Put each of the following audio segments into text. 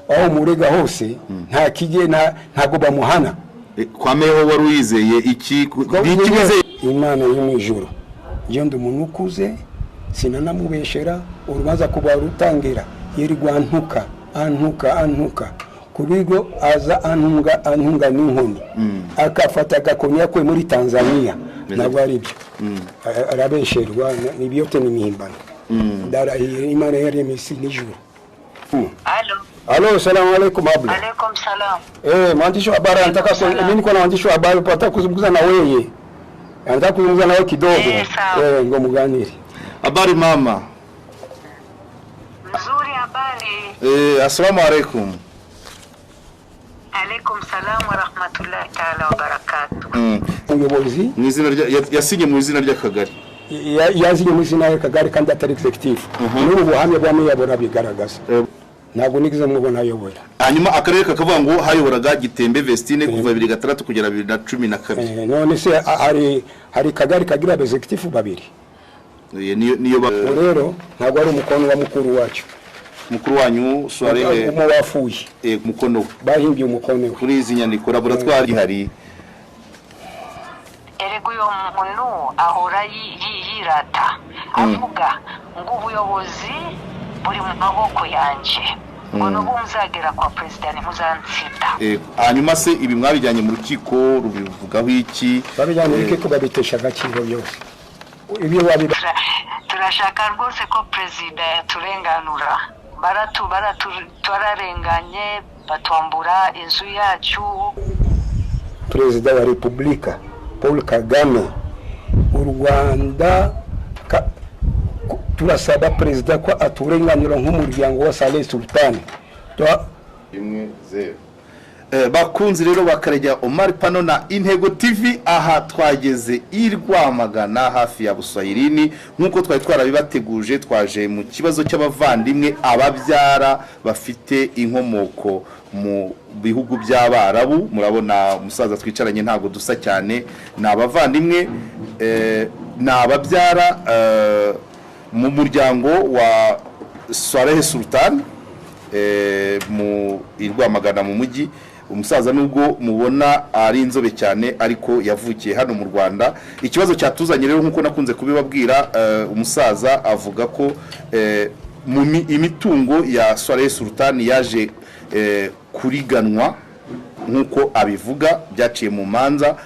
Aho murega hose nta kijye, ntabwo bamuhana. Kwa meho wari wizeye iki? Ni iki wizeye? Imana yo mu ijuru, njye ndi umuntu ukuze, sinanamubeshera. Urubanza kuba rutangira yirirwa antuka, antuka, antuka ku bigo, aza antunga, antunga n'inkoni, akafata agakoni yakuye muri Tanzania. Ntabwo ari byo, arabesherwa, ni byote, ni imihimbano. Ndarahiye Imana yaremye isi n'ijuru. Halo. Halo, salamu alaikum, abla. Alaikum salam. Mwandishi wa habari anataka mimi niko na mwandishi wa habari, nataka kuzungumza na wewe. Anataka kuzungumza na wewe kidogo. Sawa. Ngo muganire. Habari, mama. Nzuri, habari. Assalamu alaikum. Alaikum salam wa rahmatullahi ta'ala wa barakatuh. Umuyobozi Mu izina rya yasinye mu izina ry'akagari. Yazinye mu izina y'akagari kandi atari executive. N'ubu buhamya bwa meya burabigaragaza. Ntabwo nigeze mubona ayobora. Hanyuma akarere kakavuga ngo hayoboraga Gitembe Vestine kuva 2006 kugera 2012. None se hari kagari kagira executive babiri? Niyo Ubu rero ntabwo ari umukono wa mukuru wacu. Mukuru wanyu Soirée? Umwe wafuye. Mukono we. Bahimbye umukono we. Kuri izi nyandiko laboratoire ihari. Erega uyo muntu ahora yirata avuga ngo ubuyobozi buri mu maboko yanjye, ngo nubu muzagera kwa perezida ntimuzansinda. Hanyuma se ibi mwabijyanye mu rukiko, rubivugaho iki? Babijyanye mu rukiko, babitesha agaciro byose ibyo wabiba. Turashaka rwose ko perezida yaturenganura. Baratu twararenganye, batwambura inzu yacu. Perezida wa Repubulika Paul Kagame, u Rwanda turasaba perezida ko aturenganura nk'umuryango wa Saleh Sultan. 10. Bakunzi rero bakarejya Omar Pano na Intego TV, aha twageze i Rwamagana hafi ya Buswayirini nk'uko twari twarabibateguje. Twaje mu kibazo cy'abavandimwe, ababyara bafite inkomoko mu bihugu by'Abarabu. Murabona umusaza twicaranye, ntabwo dusa cyane, ni abavandimwe, ni ababyara, mu muryango wa Swalehe Sultan, mu i Rwamagana mu mujyi. Umusaza nubwo mubona ari inzobe cyane, ariko yavukiye hano mu Rwanda. Ikibazo cyatuzanye rero, nk'uko nakunze kubibabwira, umusaza avuga ko mu imitungo ya Swalehe Sultan yaje kuriganwa, nk'uko abivuga, byaciye mu manza,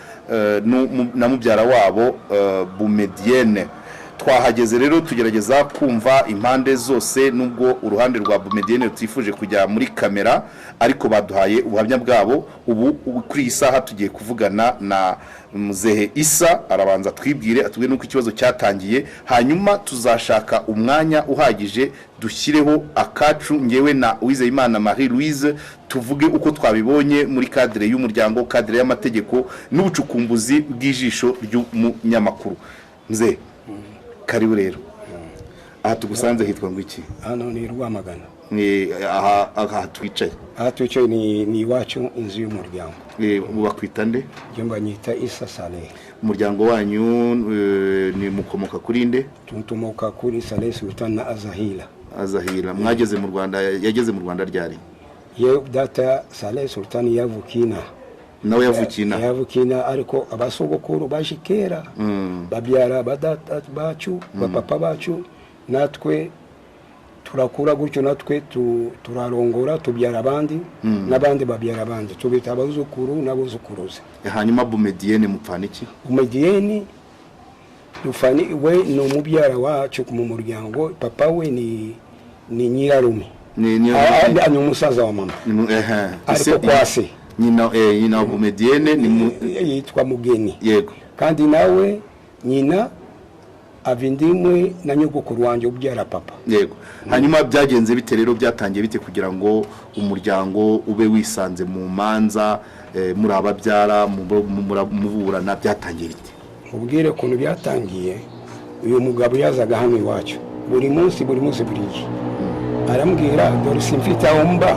na mubyara wabo Bumedienne. Twahageze rero tugerageza kumva impande zose, nubwo uruhande rwa Bumedienne rutifuje kujya muri kamera, ariko baduhaye ubuhamya bwabo. Ubu kuri iyi saha tugiye kuvugana na muzehe Isa. Arabanza twibwire, atubwire n'uko ikibazo cyatangiye, hanyuma tuzashaka umwanya uhagije dushyireho akacu, ngewe na Uwizeyimana Marie Louise, tuvuge uko twabibonye muri cadre y'umuryango, cadre y'amategeko n'ubucukumbuzi bw'ijisho ry'umunyamakuru. Mzee, karibu rero. Aha tugusanze hitwa ngo iki? Hano ni Rwamagana. Ni aha twicaye? Aha twicaye ni iwacu, inzu y'umuryango. Ubu bakwita nde? Njye mbanyita Isa Saleh. Umuryango wanyu ni mukomoka kuri nde? Tumoka kuri Saleh Sultan na Azahila. Azahira. Mwageze mu Rwanda, yageze mu Rwanda ryari? Ye data Saleh Sultan yavukina. Nawe yavukiye inaha? Yavukina, ariko abasogokuru baje kera, babyara badata bacu, bapapa bacu, natwe turakura gutyo, natwe turarongora, tubyara abandi, n'abandi babyara abandi, tubita abazukuru n'abuzukuruza. Hanyuma Bumedienne mupfana iki? Umediyeni dufani we ni umubyara wacu mu muryango. Papa we ni nyirarume. Ni Ah, ni umusaza wa mama. Ehe. Ariko kwa se. Nyina wa Bumedienne ni Yitwa Mugeni. Kandi nawe nyina ava indimwe na nyogokuru wanjye ubyara papa. Yego. Hanyuma byagenze bite rero, byatangiye bite kugira ngo umuryango ube wisanze mu manza, muri ababyara, muburana? Byatangiye bite? Ubwire ukuntu byatangiye. Uyu mugabo yazaga hano iwacu buri munsi, buri munsi, buri gihe arambwira: "Dore simfite aho mba,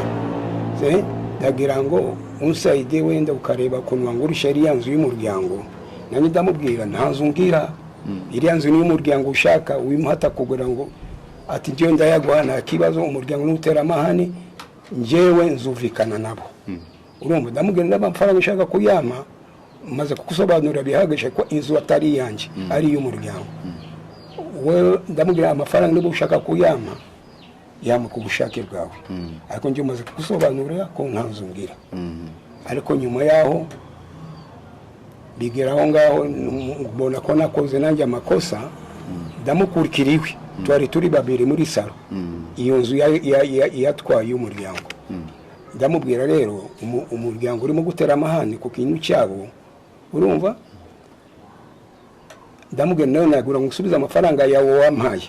ndagira ngo unsayide, wenda ukareba ukuntu wangurisha iriya nzu y'umuryango." Nanjye ndamubwira: "Nta nzu ngira, iriya nzu ni iy'umuryango, ushaka wimuhata kugira ngo." Ati: "Njyewe ndayaguha, nta kibazo, umuryango nutera amahane." Njyewe nzumvikana nabo. Urumva, ndamubwira n'amafaranga ushaka kuyama, maze kugusobanurira bihagije ko inzu atari iyanjye, ari iy'umuryango. Wewe ndamubwira, amafaranga niba ushaka kuyama, yama ku bushake bwawe, ariko njye umaze kugusobanurira ko nta nzu ngira. Ariko nyuma yaho bigera aho ngaho, mbona ko nakoze nanjye amakosa. Ndamukurikira iwe, twari turi babiri muri salo, iyo nzu yatwaye y'umuryango. Ndamubwira rero, umuryango urimo gutera amahane ku kintu cyabo. Urumva, ndamubwira nawe, nagura ngo usubize amafaranga yawe wampaye,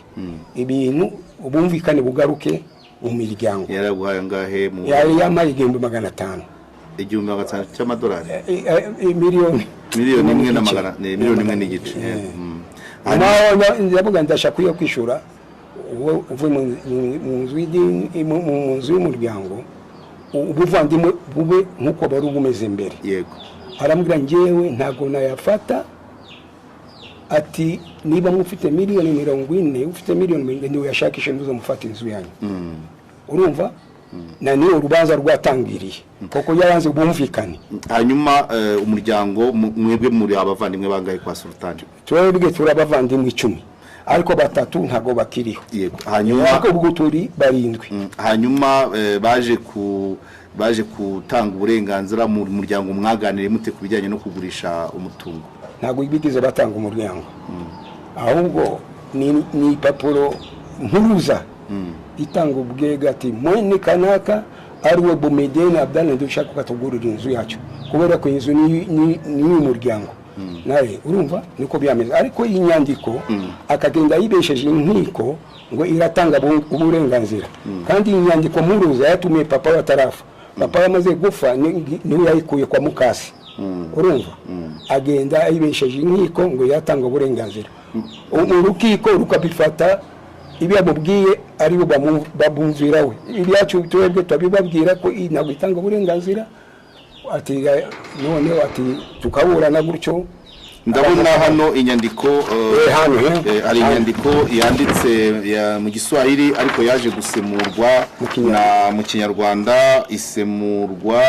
ibintu ubumvikane bugaruke mu miryango. Yaraguhaye angahe mu? Yari yampaye 1500. 1500 cy'amadolari? Miliyoni. Miliyoni 1 na magana, ni miliyoni 1.5. Naho ndavuga, ndashaka iyo kwishura uwo uvuye mu nzu y'idini, mu nzu y'umuryango, ubuvandimwe bube nk'uko bwari bumeze mbere. Aramubwira, njyewe ntabwo nayafata. Ati niba mufite miliyoni 40, ufite miliyoni 40 uyashakishe, muzamufata inzu yanyu. Urumva, na niyo urubanza rwatangiriye kuko yaranze ubumvikane. Hanyuma umuryango, mwebwe muri abavandimwe bangahe kwa Sultani? Twebwe turi abavandimwe 10, ariko batatu ntabwo bakiriho. Hanyuma ariko ubwo turi barindwi. Hanyuma baje gutanga uburenganzira mu muryango, mwaganiriye mute ku bijyanye no kugurisha umutungo? Ntabwo bigeze batanga umuryango, ahubwo ni ipapuro mpuruza itanga ubwega, ati mwene kanaka ariwe Bumedeni Abdallah, dushaka katugurira inzu yacu kubera ko inzu ni iy'umuryango. Nawe urumva niko byameze, ariko iyi nyandiko akagenda yibesheje inkiko ngo iratanga uburenganzira, kandi iyi nyandiko mpuruza yatumiye papa we atarafa. Papa yamaze gupfa niwe yayikuye kwa mukasi. Urumva, agenda ayibesheje inkiko ngo yatanga uburenganzira, urukiko rukabifata ibyo yamubwiye aribo babumvira we. Ibyacu twebwe turabibabwira ko iyi ntabwo itanga uburenganzira. Ati noneho ati tukaburana gutyo. Ndabona hano inyandiko, Hano, hari Hano. inyandiko yanditse mu Giswahili, ariko yaje gusemurwa Mu Kinyarwanda. na mu Kinyarwanda. Isemurwa,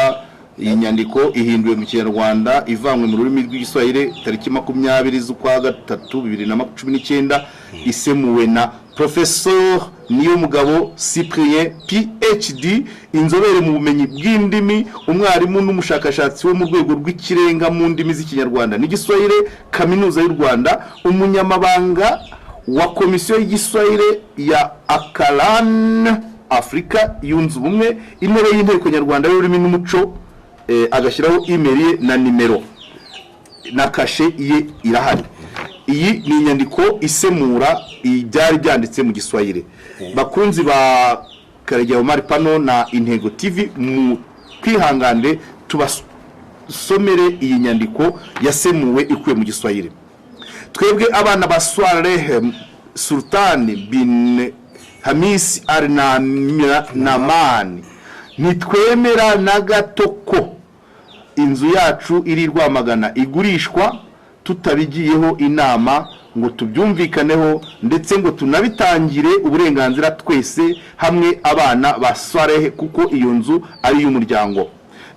iyi nyandiko ihinduwe mu Kinyarwanda ivanywe mu rurimi rw'Igiswahili tariki 20 z'ukwa gatatu 2019, isemuwe na Professor Niyomugabo Cyprien, PhD, inzobere mu bumenyi bw'indimi, umwarimu n'umushakashatsi wo mu rwego rw'ikirenga mu ndimi z'Ikinyarwanda n'Igiswahili, Kaminuza y'u Rwanda, umunyamabanga wa Komisiyo y'Igiswahili ya Akalan Afurika Yunze Ubumwe, intebe y'Inteko Nyarwanda y'Ururimi n'Umuco. Agashyiraho email ye na nimero na kashe ye irahari. Iyi ni inyandiko isemura ibyari byanditse mu Giswahili. Bakunzi ba Karegeya Omar Pano na Intego TV, mu kwihanganire tubasomere iyi nyandiko yasemuwe ikuye mu Giswahili. Twebwe abana ba Swaleh Sultani bin Hamisi Al Namani ntitwemera na gato ko inzu yacu iri Rwamagana igurishwa tutabigiyeho inama ngo tubyumvikaneho, ndetse ngo tunabitangire uburenganzira twese hamwe abana ba Swalehe, kuko iyo nzu ari iy'umuryango.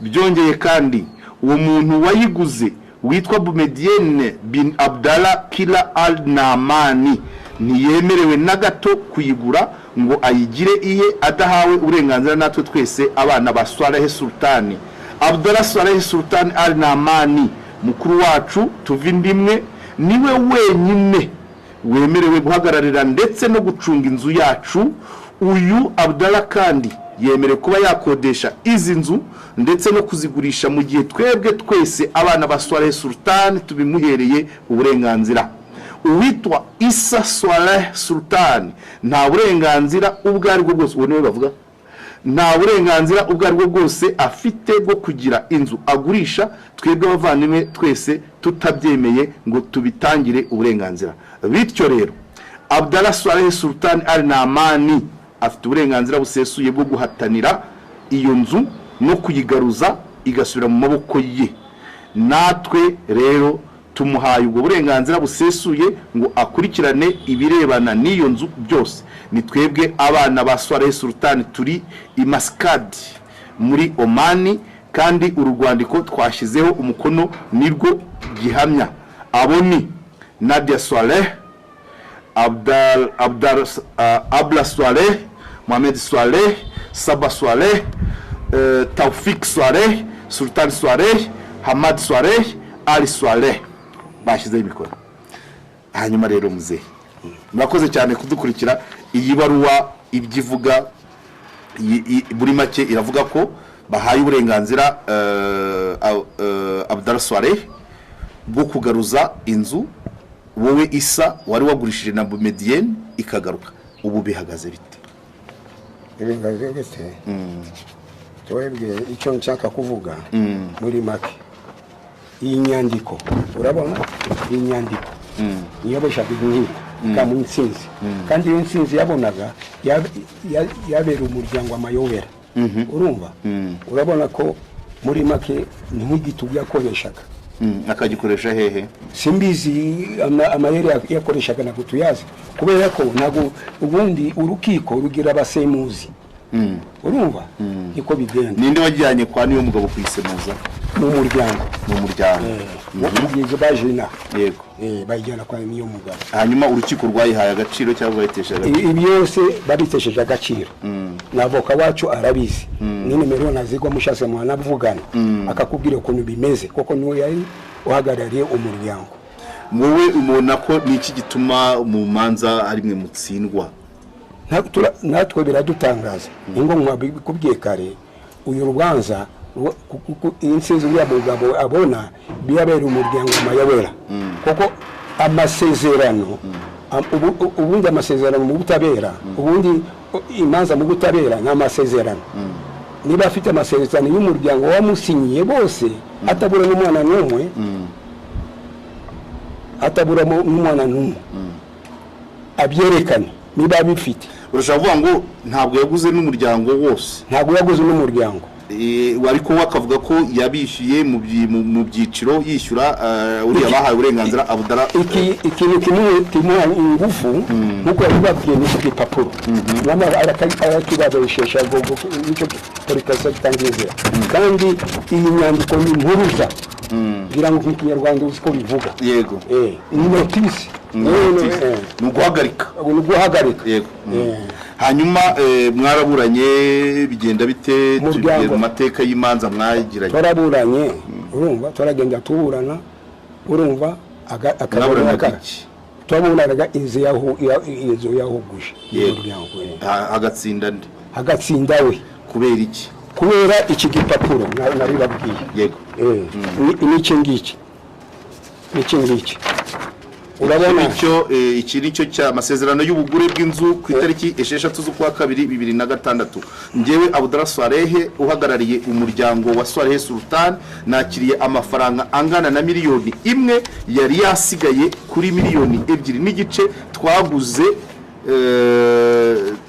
Byongeye kandi, uwo muntu wayiguze witwa Bumedienne bin Abdallah Kila Al Namani ntiyemerewe na gato kuyigura ngo ayigire iye adahawe uburenganzira natwe twese abana ba Swalehe Sultani. Abdallah Swalehe Sultani Al Namani, mukuru wacu tuva indimwe, niwe wenyine wemerewe guhagararira ndetse no gucunga inzu yacu. Uyu Abdallah kandi yemerewe kuba yakodesha izi nzu ndetse no kuzigurisha mu gihe twebwe twese abana ba Swaleh Sultan tubimuhereye uburenganzira. Uwitwa Isa Swaleh Sultan nta burenganzira ubwo aribwo bwose, uwo niwe bavuga, nta burenganzira ubwo aribwo bwose afite bwo kugira inzu agurisha twebwe abavandimwe twese tutabyemeye ngo tubitangire uburenganzira. Bityo rero, Abdallah Swaleh Sultan Al Namani afite uburenganzira busesuye bwo guhatanira iyo nzu no kuyigaruza igasubira mu maboko ye. Natwe rero Tumuhaye ubwo burenganzira busesuye ngo akurikirane ibirebana n'iyo nzu byose. Ni twebwe abana ba Swaleh Sultan turi i Maskadi muri Omani, kandi uru rwandiko twashyizeho umukono nirwo gihamya. Abo ni Nadia Swaleh, Abdal, Abdal, Abla Swaleh, Mohamed Swaleh, Saba Swaleh, Taufik Swaleh, Sultan Swaleh, Hamad Swaleh, Ali Swaleh. Bashyizeho imikono. Hanyuma rero muzehe, murakoze cyane kudukurikira. Iyi baruwa ibyo ivuga muri make iravuga ko bahaye uburenganzira Abdallah Swaleh bwo kugaruza inzu wowe Isa wari wagurishije na Boumediene ikagaruka. Ubu bihagaze bite? Ibingaze bite? Twebwe icyo nshaka kuvuga muri make, iyi nyandiko urabona, iyi nyandiko niyo bashaka inkiko ikamuha intsinzi, kandi iyo ntsinzi yabonaga yabera umuryango amayobera. Urumva, urabona ko muri make ni nk'igitugu yakoreshaga. Akagikoresha hehe? Simbizi amayeri yakoreshaga, ntabwo tuyazi, kubera ko ntabwo ubundi urukiko rugira abasemuzi. Urumva, niko bigenda. Ninde wajyanye kwa niyo mugabo kuyisemuza? Mu muryango. Mu muryango. Ubwiza baje inaha. Bayijyana kwa niyo mugabo. Hanyuma urukiko rwayihaye agaciro cyangwa rwayitesheje agaciro? Ibi byose babitesheje agaciro, na avoka wacu arabizi, ni nimero nazigwa, mushatse mwanavugana akakubwira ukuntu bimeze, kuko niwe yari uhagarariye umuryango. Wowe ubona ko ni iki gituma mu manza ari mwe mutsindwa? Natwe biradutangaza. Ingo nkabikubwiye kare, uyu rubanza iyi ntsinzi uriya mugabo abona biyabera umuryango amayobera, kuko amasezerano ubundi amasezerano mu butabera, ubundi imanza mu butabera ni amasezerano. Niba afite amasezerano y'umuryango wamusinyiye bose, atabura n'umwana n'umwe, atabura n'umwana n'umwe, abyerekane niba abifite. Urashobora kuvuga ngo ntabwo yaguze n'umuryango wose. Ntabwo yaguze n'umuryango. Ariko we akavuga ko yabishyuye mu byiciro, yishyura uriya bahaye uburenganzira Abdallah. Ikintu kimwe kimuha ingufu, nkuko yabibabwiye, ni igipapuro nyamara arakibabeshesha ngo nicyo polikaso kitangizera. Kandi iyi nyandiko ni impuruza, ngira ngo mu Kinyarwanda uzi ko bivuga. Yego. Ni notice. Ni uguhagarika. Ni uguhagarika. Yego. Hanyuma mwaraburanye bigenda bite? Umuryango. Tugiye mu mateka y'imanza mwagiranye. Twaraburanye, urumva, turagenda tuburana, urumva, Mwaburanaga iki? Twaburanaga inzu inzu yahuguje umuryango. Hagatsinda nde? Hagatsinda we. Kubera iki? Kubera iki gipapuro nabibabwiye. N'iki ngiki, n'iki ngiki urabona. Icyo iki nicyo cya amasezerano y'ubugure bw'inzu ku itariki 6 z'ukwa kabiri 2006. Njyewe Abdallah Swaleh uhagarariye umuryango wa Swaleh Sultan nakiriye amafaranga angana na 1 miliyoni yari yasigaye kuri 2.5 miliyoni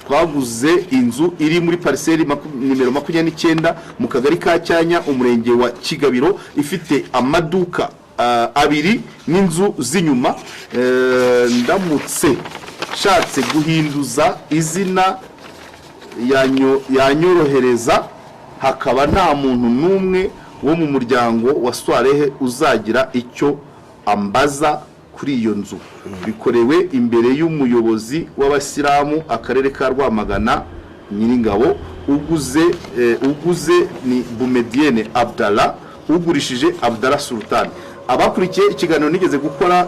twaguze inzu iri muri pariseri nimero 29 mu kagari ka Cyanya, umurenge wa Kigabiro, ifite amaduka abiri n'inzu z'inyuma. Ndamutse nshatse guhinduza izina yanyorohereza, hakaba nta muntu n'umwe wo mu muryango wa Swaleh uzagira icyo ambaza kuri iyo nzu. Bikorewe imbere y'umuyobozi w'abasilamu akarere ka Rwamagana, Nyiringabo. Uguze ni Boumediene Abdallah, ugurishije Abdallah Sultan. Abakurikiye ikiganiro nigeze gukora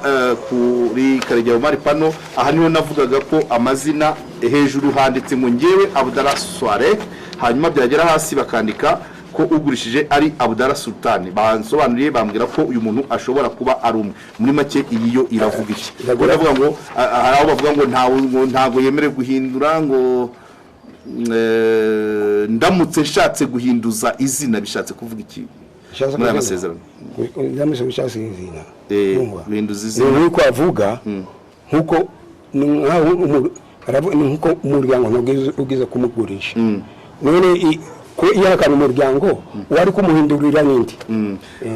kuri Karegeya Omar Pano, aha niho navugaga ko amazina hejuru handitse ngo ngewe Abdallah Swaleh, hanyuma byagera hasi bakandika ko ugurishije ari Abdallah Sultan. Bansobanuriye bambwira ko uyu muntu ashobora kuba ari umwe. Muri make iyi yo iravuga iki? Iravuga ngo hari aho bavuga ngo ntawe, ngo ntabwo yemerewe guhindura, ngo ndamutse nshatse guhinduza izina. Bishatse kuvuga iki muri aya masezerano? Ndamutse nshatse izina. Urumva? Guhinduza izina. Ni nk'uko avuga, nkuko ni nkaho ni nkuko umuryango ntabwo ugize kumugurisha none. Ko ihakana umuryango wari kumuhindurira n'indi.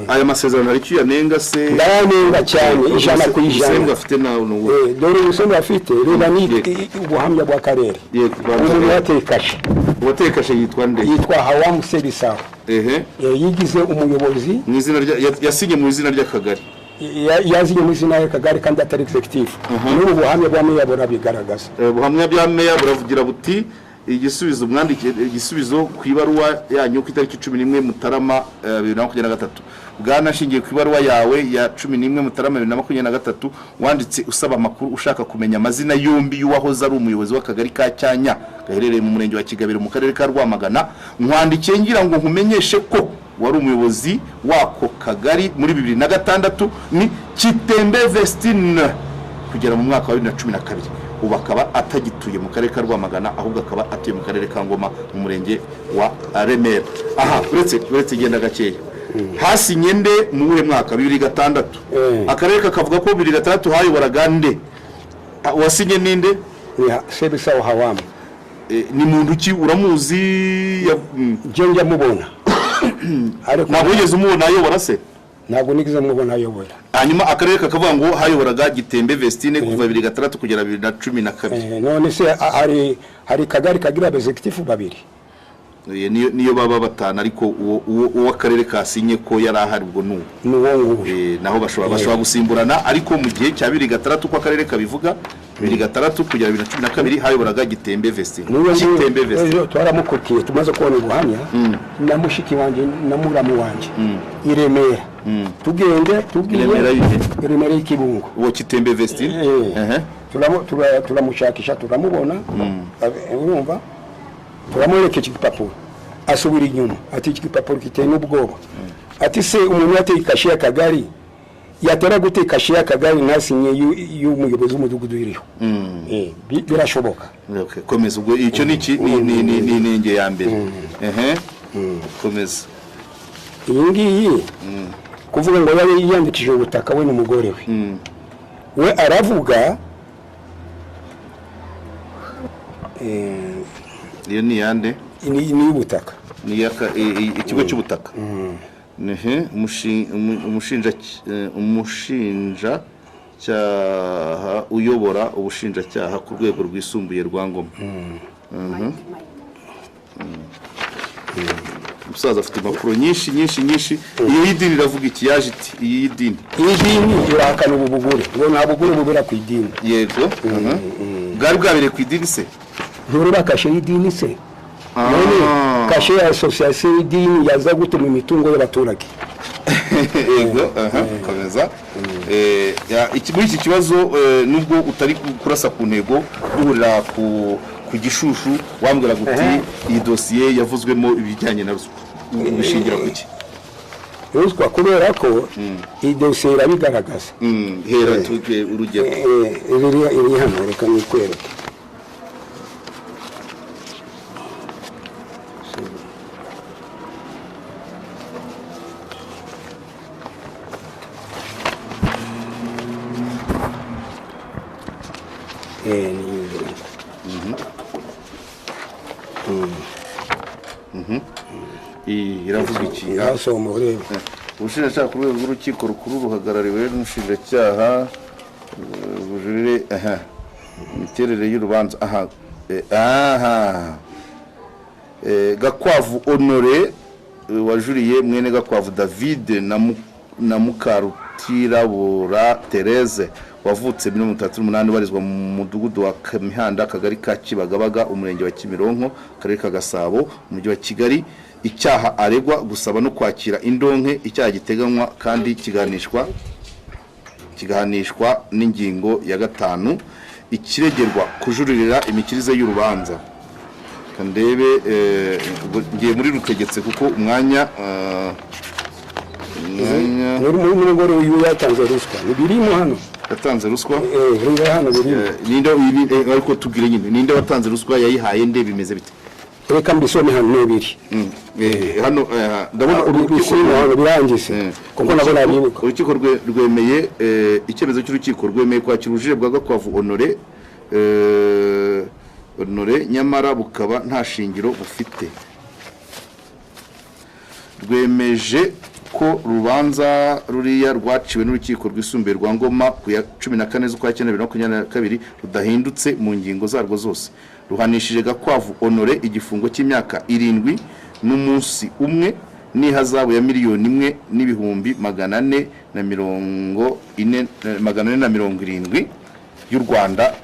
Aya masezerano hari icyo uyanenga se? Ndayanenga cyane 100%. Ubusembwa afite nawe ni ubu. Dore ubusembwa afite, reba ni ubuhamya bw'akarere. Umuntu wateye kashe. Uwateye kashe yitwa nde? Yitwa Hawamu Sebisaho. Yigize umuyobozi. Mu izina rya yasinye mu izina ry'akagari. Yazinye mu izina ry'akagari kandi atari executive. N'ubu buhamya bwa meya burabigaragaza. Ubuhamya bwa meya buravugira buti igisubizo mwandike igisubizo ku ibaruwa yanyu ku itariki 11 Mutarama 2023. Bwana ashingiye ku ibaruwa yawe ya 11 Mutarama 2023 wanditse usaba amakuru ushaka kumenya amazina yombi y'uwahoze ari umuyobozi w'akagari ka Cyanya gaherereye mu murenge wa Kigabiro mu karere ka Rwamagana. Nkwandikiye ngira ngo nkumenyeshe ko wari umuyobozi wako kagari muri 2006 ni Kitembe Vestine kugera mu mwaka wa 2012. Ubu akaba atagituye mu karere ka Rwamagana ahubwo akaba atuye mu karere ka Ngoma mu murenge wa Remera. Aha uretse genda gakeya. Hasinye nde mu wuhe mwaka? 2006. Akarere kakavuga ko 2006 hayoboraga nde? Wasinye ninde? Ni Sebisaho Hawamu. Ni muntu ki uramuzi? Je njya mubona. Ariko ntabwo wigeze umubona ayobora se? Ntabwo nigeze mubona ayobora. Hanyuma akarere kakavuga ngo hayoboraga Gitembe Vestine kuva 2006 kugera 2012. None se hari kagari kagira executive babiri. Niyo baba batana ariko uwo akarere kasinye ko yari ahari ubwo nuwo. Nuwo naho bashobora gusimburana ariko mu gihe cya 2006 ko akarere kabivuga 2006 kugera 2012 hayoboraga Gitembe Vestine. Gitembe Vestine twaramukurikiye tumaze kubona ubuhamya na mushiki wanjye na muramu wanjye i Remera. Tugende tubwiye Remera y'Ikibungo uwo Kitembe Vestine. Turamushakisha turamubona, urumva turamwereka iki gipapuro asubira inyuma ati iki gipapuro kiteye n'ubwoba. Ati se umuntu yateye kashe y'akagari yatera gute kashe y'akagari ntasinye y'umuyobozi w'umudugudu iriho? Birashoboka. Okay, komeza ubwo icyo ni ni inenge ya mbere. Komeza. Iyi ngiyi kuvuga ngo yari yiyandikije ubutaka we n'umugore we. We aravuga iyo ni yande? Ni ubutaka. Ni ikigo cy'ubutaka. Umushinjacyaha uyobora ubushinjacyaha ku rwego rwisumbuye rwa Ngoma. Umusaza afite impapuro nyinshi nyinshi nyinshi. Iyo y'idini iravuga iki? Yaje iti iyi y'idini. Idini irahakana ubu bugure. Ngo nta bugure bubera ku idini. Yego. Bwari bwabereye ku idini se? Ntureba kashe y'idini se? None kashe ya association y'idini yaza gute mu mitungo y'abaturage? Yego, komeza. Muri iki kibazo nubwo utari kurasa ku ntego duhurira ku Gishushu wambwira guti iyi dosiye yavuzwemo ibijyanye na ruswa. Ubishingira kuki? Ruswa kubera ko iyi dosiye irabigaragaza. Hera tuke urugero. Iri hano reka nikwereke. Iravuga iki? Ubushinjacyaha ku rwego rw'urukiko rukuru ruhagarariwe n'umushinjacyaha ubujurire imiterere y'urubanza. Gakwavu Honore wajuriye mwene Gakwavu David na Mukarutirabura Therese wavutse 1938 ubarizwa mu mudugudu wa Kamihanda akagari ka Kibagabaga umurenge wa Kimironko akarere ka Gasabo umujyi wa Kigali. Icyaha aregwa gusaba no kwakira indonke, icyaha giteganywa kandi kigahanishwa n'ingingo ya 5 ikiregerwa kujuririra imikirize y'urubanza. Kandebe ngiye muri rutegetse kuko umwanya n'umugore uyu yatanze ruswa birimo hano. Yatanze ruswa? Hano birimo. Ninde ariko tubwire nyine ninde watanze ruswa yayihaye nde bimeze bite? Reka mbisome hano n'ibiri. Hano ndabona urukiko birangise kuko nabona bibuka. Urukiko rwemeye icyemezo cy'urukiko rwemeye kwakira ubujurire bwa Gakwavu Honore Honore nyamara bukaba nta shingiro bufite. Rwemeje ko urubanza ruriya rwaciwe n'Urukiko Rwisumbuye rwa Ngoma ku ya 14 z'ukwa cyenda 2022 rudahindutse mu ngingo zarwo zose. Ruhanishije Gakwavu Honore igifungo cy'imyaka 7 n'umunsi umwe n'ihazabu ya 1,440,000 470 y'u Rwanda,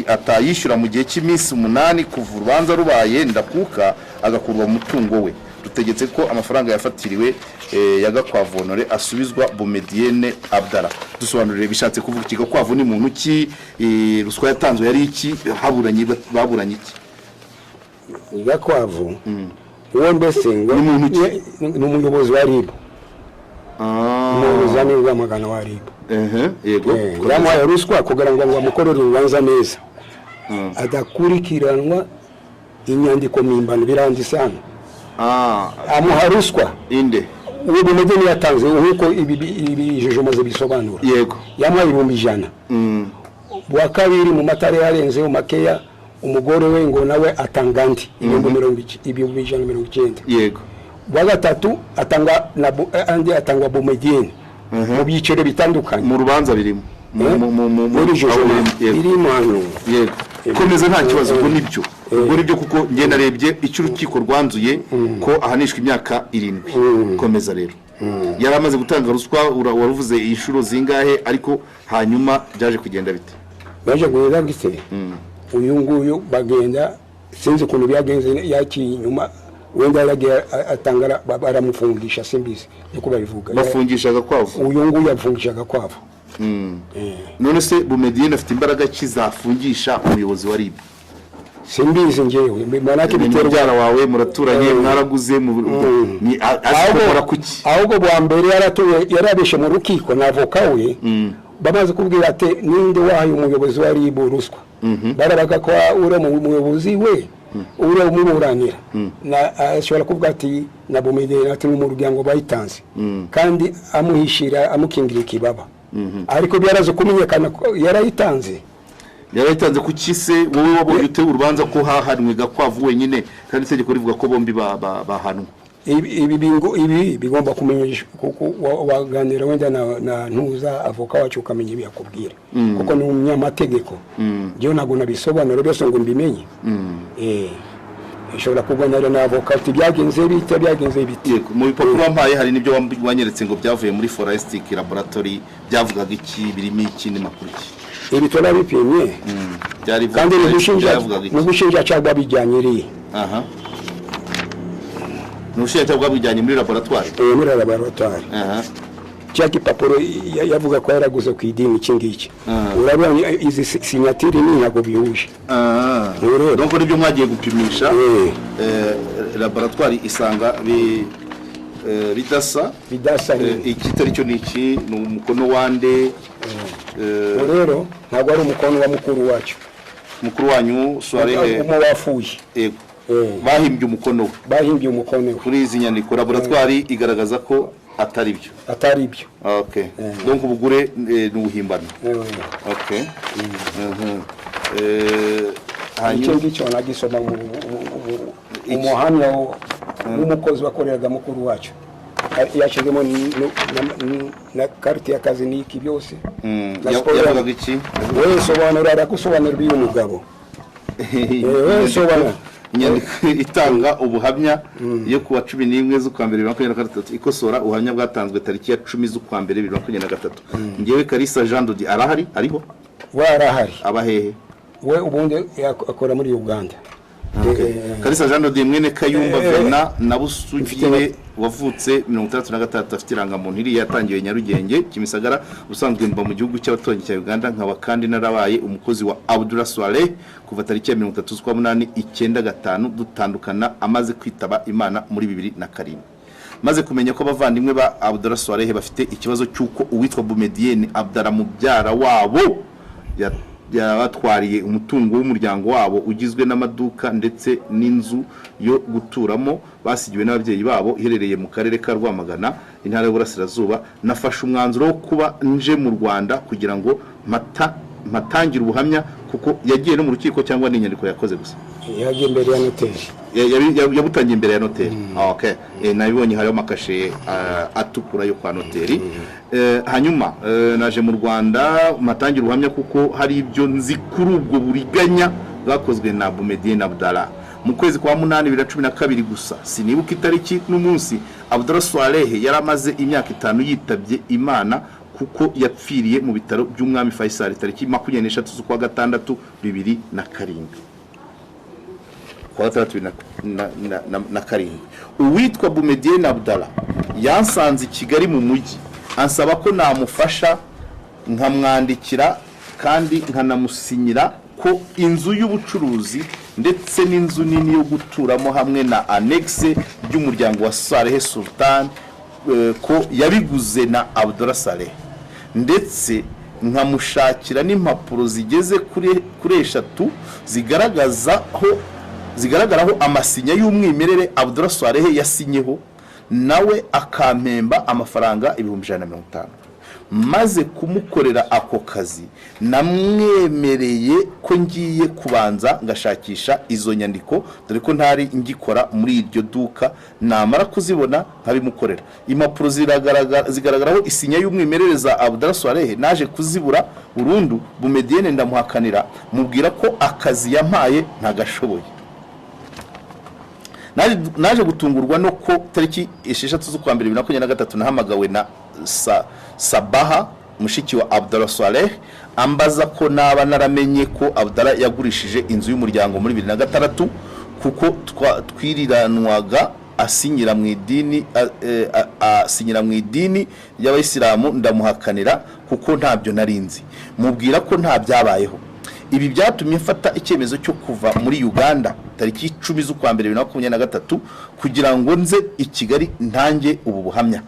atayishyura mu gihe cy'iminsi 8 kuva urubanza rubaye ndakuka, agakurwa mu mutungo we. Rutegetse ko amafaranga yafatiriwe ya Gakwavu Honore asubizwa Bomedienne Abdara. Dusobanurire, bishatse kuvuga iki? Gakwavu ni muntu ki? Ruswa yatanzwe yari iki? Haburanye, baburanye iki? Gakwavu uwo mbese ngo Ni muntu ki? Ni umuyobozi wa RIB, umuyobozi wa Rwamagana wa RIB. Ehe, yego. Yamuhaye ruswa kugira ngo amukorere urubanza neza, adakurikiranwa inyandiko mpimbano, biranditse hano. Amuha ruswa. Inde? Uwo Bumedeni yatanze, nk'uko ibi jojo maze bisobanura. Yamuhaye 100,000. Bwa kabiri mu matara yarenzeho makeya, umugore we ngo nawe atanga andi 190,000. Bwa gatatu atanga na andi atangwa Bumedeni mu byiciro bitandukanye. Mu rubanza birimo Muri jojo aho birimo, yego. Birimo hano. Yego, komeza, nta kibazo. Ubwo nibyo kuko njye narebye icyo urukiko rwanzuye, ko ahanishwa imyaka 7. Komeza rero. Yari amaze gutanga ruswa, waruvuze inshuro zingahe, ariko hanyuma byaje kugenda bite? Baje guhera gite, uyu nguyu bagenda, sinzi ukuntu byagenze, yaciye inyuma, wenda yaragiye atanga, baramufungisha, simbizi niko babivuga. Bafungisha Gakwavu? Uyu nguyu yafungisha Gakwavu. None se Bumediyene afite imbaraga ki zafungisha umuyobozi wa RIB? Simbizi njyewe, manake Ni biterwa mubyara wawe, muraturanye, mwaraguze azi gukora kuki? Ahubwo bwa mbere yaratuye, yarabeshe mu rukiko na avoka we. Bamaze kubwira ati: "Ninde wahaye umuyobozi wa RIB ruswa?" Barabaga ko uriya muyobozi we, uriya umuburanira, na ashobora kuvuga ati na Bumediyene, ati ni umuryango bayitanze, kandi amuhishira, amukingira ikibaba, ariko byaraze kumenyekana ko yarayitanze. Yarayitanze kuki se? Wowe wabonye ute urubanza ko hahanwe Gakwavu wenyine kandi itegeko rivuga ko bombi bahanwa? Ibi bigomba kumenyesha, kuko waganira wenda na ntuza avoka wacu, ukamenya ibi yakubwira, kuko ni umunyamategeko. Njyewe ntabwo nabisobanura byose ngo mbimenye. Ishobora kuganira na avoka ati: "Byagenze bite, byagenze bite?" Yego, mu bipapuro wampaye hari n'ibyo wanyeretse ngo byavuye muri forensic laboratory. Byavugaga iki? Birimo iki? Ni makuru ki? Ibi turabipimye. Byari Kandi byavugaga iki? n'ubushinjacyaha bwabijyanye iriya. Aha ni ubushinjacyaha bwabijyanye muri laboratoire? Muri laboratoire. Cya gipapuro yavuga ko yaraguze ku idini, iki ngiki, urabona izi signature ni ntabwo bihuje. Ntureba. Donc nibyo mwagiye gupimisha? Eh. Laboratoire isanga bidasa? Bidasa nyine. Ikitari cyo ni iki? Ni umukono wande? Ubu rero ntabwo ari umukono wa mukuru wacu. Mukuru wanyu Soirée? Umu wafuye. Yego. Bahimbye umukono we? Bahimbye umukono we. Kuri izi nyandiko laboratoire igaragaza ko atari byo? Atari byo. Okay, donc ubugure ni ubuhimbano? Okay. Icyo Hanyuma ngicyo nagisoma mu umuhamya w'umukozi wakoreraga mukuru wacu. Yashyizemo na karite y'akazi n'iki byose. Na siporo. Yavugaga iki? We sobanura, aragusobanurira uyu mugabo. We sobanura. Inyandiko itanga ubuhamya yo kuwa 11 z'ukwa mbere 2023, ikosora ubuhamya bwatanzwe tariki ya 10 z'ukwa mbere 2023. Ngewe Kalisa Jean Dodi, arahari, ariho? We arahari. Aba hehe? We ubundi akora muri Uganda. Kalisa Jean Dodi, mwene Kayumba Vena na Busugire, wavutse 63, afite irangamuntu iriya, yatangiwe Nyarugenge, Kimisagara. Ubusanzwe mba mu gihugu cy'abaturanyi cya Uganda, nkaba kandi narabaye umukozi wa Abdullah Swaleh kuva tariki ya 30 z'ukwa munani 95, dutandukana amaze kwitaba Imana muri 2007. Maze kumenya ko abavandimwe ba Abdullah Swaleh bafite ikibazo cy'uko uwitwa Bumedienne Abdallah, mubyara wabo, yabatwariye umutungo w'umuryango wabo ugizwe n'amaduka ndetse n'inzu yo guturamo basigiwe n'ababyeyi babo, iherereye mu karere ka Rwamagana, Intara y'Uburasirazuba, nafashe umwanzuro wo kuba nje mu Rwanda kugira ngo mpatangire ubuhamya. Kuko yagiye no mu rukiko cyangwa ni inyandiko yakoze gusa? Yagiye imbere ya noteri. Yabutangiye imbere ya noteri. Okay. Nabibonye hariho amakashe atukura yo kwa noteri. Hanyuma naje mu Rwanda matangira ubuhamya kuko hari ibyo nzi kuri ubwo buriganya bwakozwe na Boumediene Abdallah mu kwezi kwa 8 2012. Gusa sinibuka itariki n'umunsi. Abdallah Swaleh yari amaze imyaka 5 yitabye Imana kuko yapfiriye mu bitaro by'umwami Faisal tariki 23 z'ukwa gatandatu 2007. Kuwa gatandatu 2007 uwitwa Boumediene Abdallah yansanze i Kigali mu mujyi ansaba ko namufasha nkamwandikira kandi nkanamusinyira ko inzu y'ubucuruzi ndetse n'inzu nini yo guturamo hamwe na annexe by'umuryango wa Saleh Sultan ko yabiguze na Abdallah Saleh, ndetse nkamushakira n'impapuro zigeze kuri 3 zigaragaraho amasinya y'umwimerere Abdallah Saleh yasinyeho, nawe akampemba amafaranga 150,000. Maze kumukorera ako kazi namwemereye ko ngiye kubanza ngashakisha izo nyandiko, dore ko ntari ngikora muri iryo duka, namara kuzibona nkabimukorera. Impapuro zigaragaraho isinya y'umwimerere za Abdallah Swaleh naje kuzibura burundu. Boumediene ndamuhakanira, mubwira ko akazi yampaye ntagashoboye. Naje gutungurwa no ko tariki 6 z'ukwa mbere 2023 nahamagawe na Sabaha mushiki wa Abdallah Swaleh ambaza ko naba naramenye ko Abdallah yagurishije inzu y'umuryango muri 2006 kuko twiriranwaga asinyira mu idini asinyira mu idini y'abayisilamu. Ndamuhakanira kuko ntabyo narinzi, mubwira ko nta byabayeho. Ibi byatumye mfata icyemezo cyo kuva muri Uganda tariki 10 z'ukwa mbere 2023 kugira ngo nze i Kigali ntange ubu buhamya.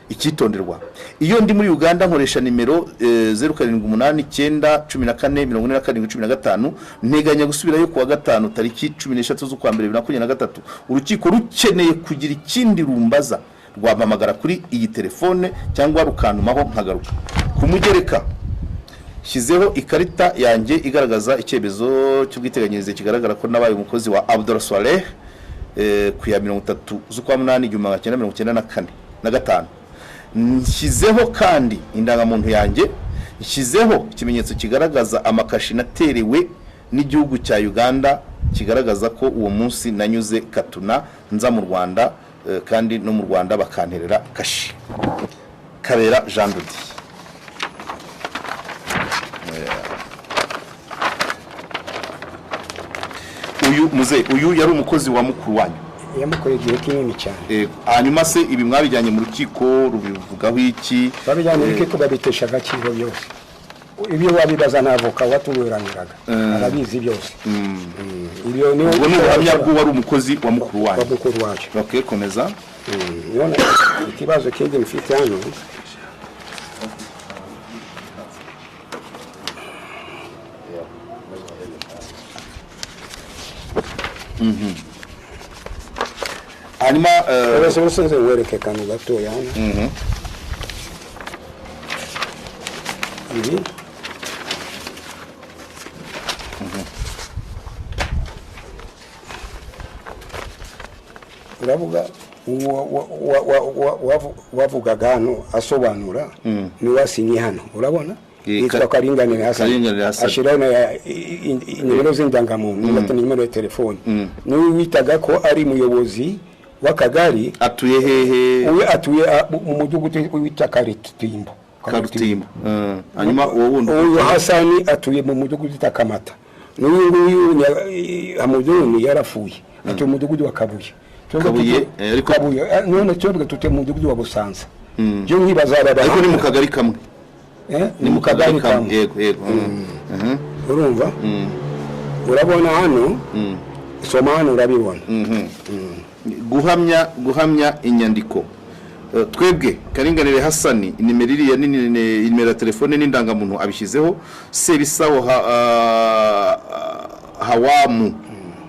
Icyitonderwa, iyo ndi muri Uganda nkoresha nimero 0789 14 47 15. Nteganya gusubirayo kuwa gatanu tariki 13 z'ukwa mbere 2023. Urukiko rukeneye kugira ikindi rumbaza rwampamagara kuri iyi telefone cyangwa rukantumaho nkagaruka. Kumugereka shyizeho ikarita yanjye igaragaza icyemezo cy'ubwiteganyirize kigaragara ko nabaye umukozi wa Abdallah Swaleh ku ya 30 z'ukwa 8 1994 na 5. Nshyizeho kandi indangamuntu yanjye, nshyizeho ikimenyetso kigaragaza amakashi naterewe n'igihugu cya Uganda kigaragaza ko uwo munsi nanyuze Katuna nza mu Rwanda, kandi no mu Rwanda bakanterera kashi. Kabera Jean Dodi. Uyu muze uyu yari umukozi wa mukuru wanyu, yamukoreye igihe kinini cyane. Hanyuma se ibi mwabijyanye mu rukiko rubivugaho iki? Babijyanye mu rukiko babitesha agaciro byose. Ibyo wabibaza n'avoka watuburaniraga arabizi byose. Ibyo ni ubuhamya bw'uwari umukozi wa mukuru wanyu. Wa mukuru wacu. Okay, komeza. None ikibazo kindi mfite hano, hanyuma ubusanzwe wereke akantu gatoya hano. Ibi uravuga wavugaga hano asobanura ni wasinye hano, urabona yitwa Karinganire Hassan, ashyiraho nimero z'indangamuntu na nimero ya telefoni. Niwe witaga ko ari umuyobozi w'akagari. Atuye hehe? Uwe atuye mu mudugudu wita Karutimbo. Karutimbo. Hanyuma uwo wundi uyu Hasani atuye mu mudugudu wita Kamata. N'uyu nguyu Hamuduni yarafuye, atuye mu mudugudu wa Kabuye. Kabuye, ariko Kabuye none twebwe tutuye mu mudugudu wa Busanza. Byo nkibaza ariko ni mu kagari kamwe. Ni mu kagari kamwe. Yego yego. Urumva? Urabona hano? Soma hano urabibona. Guhamya inyandiko. Twebwe Karinganire Hasani nimero iriya nini, nimero ya telefone n'indangamuntu abishyizeho. Sebisawo Hawamu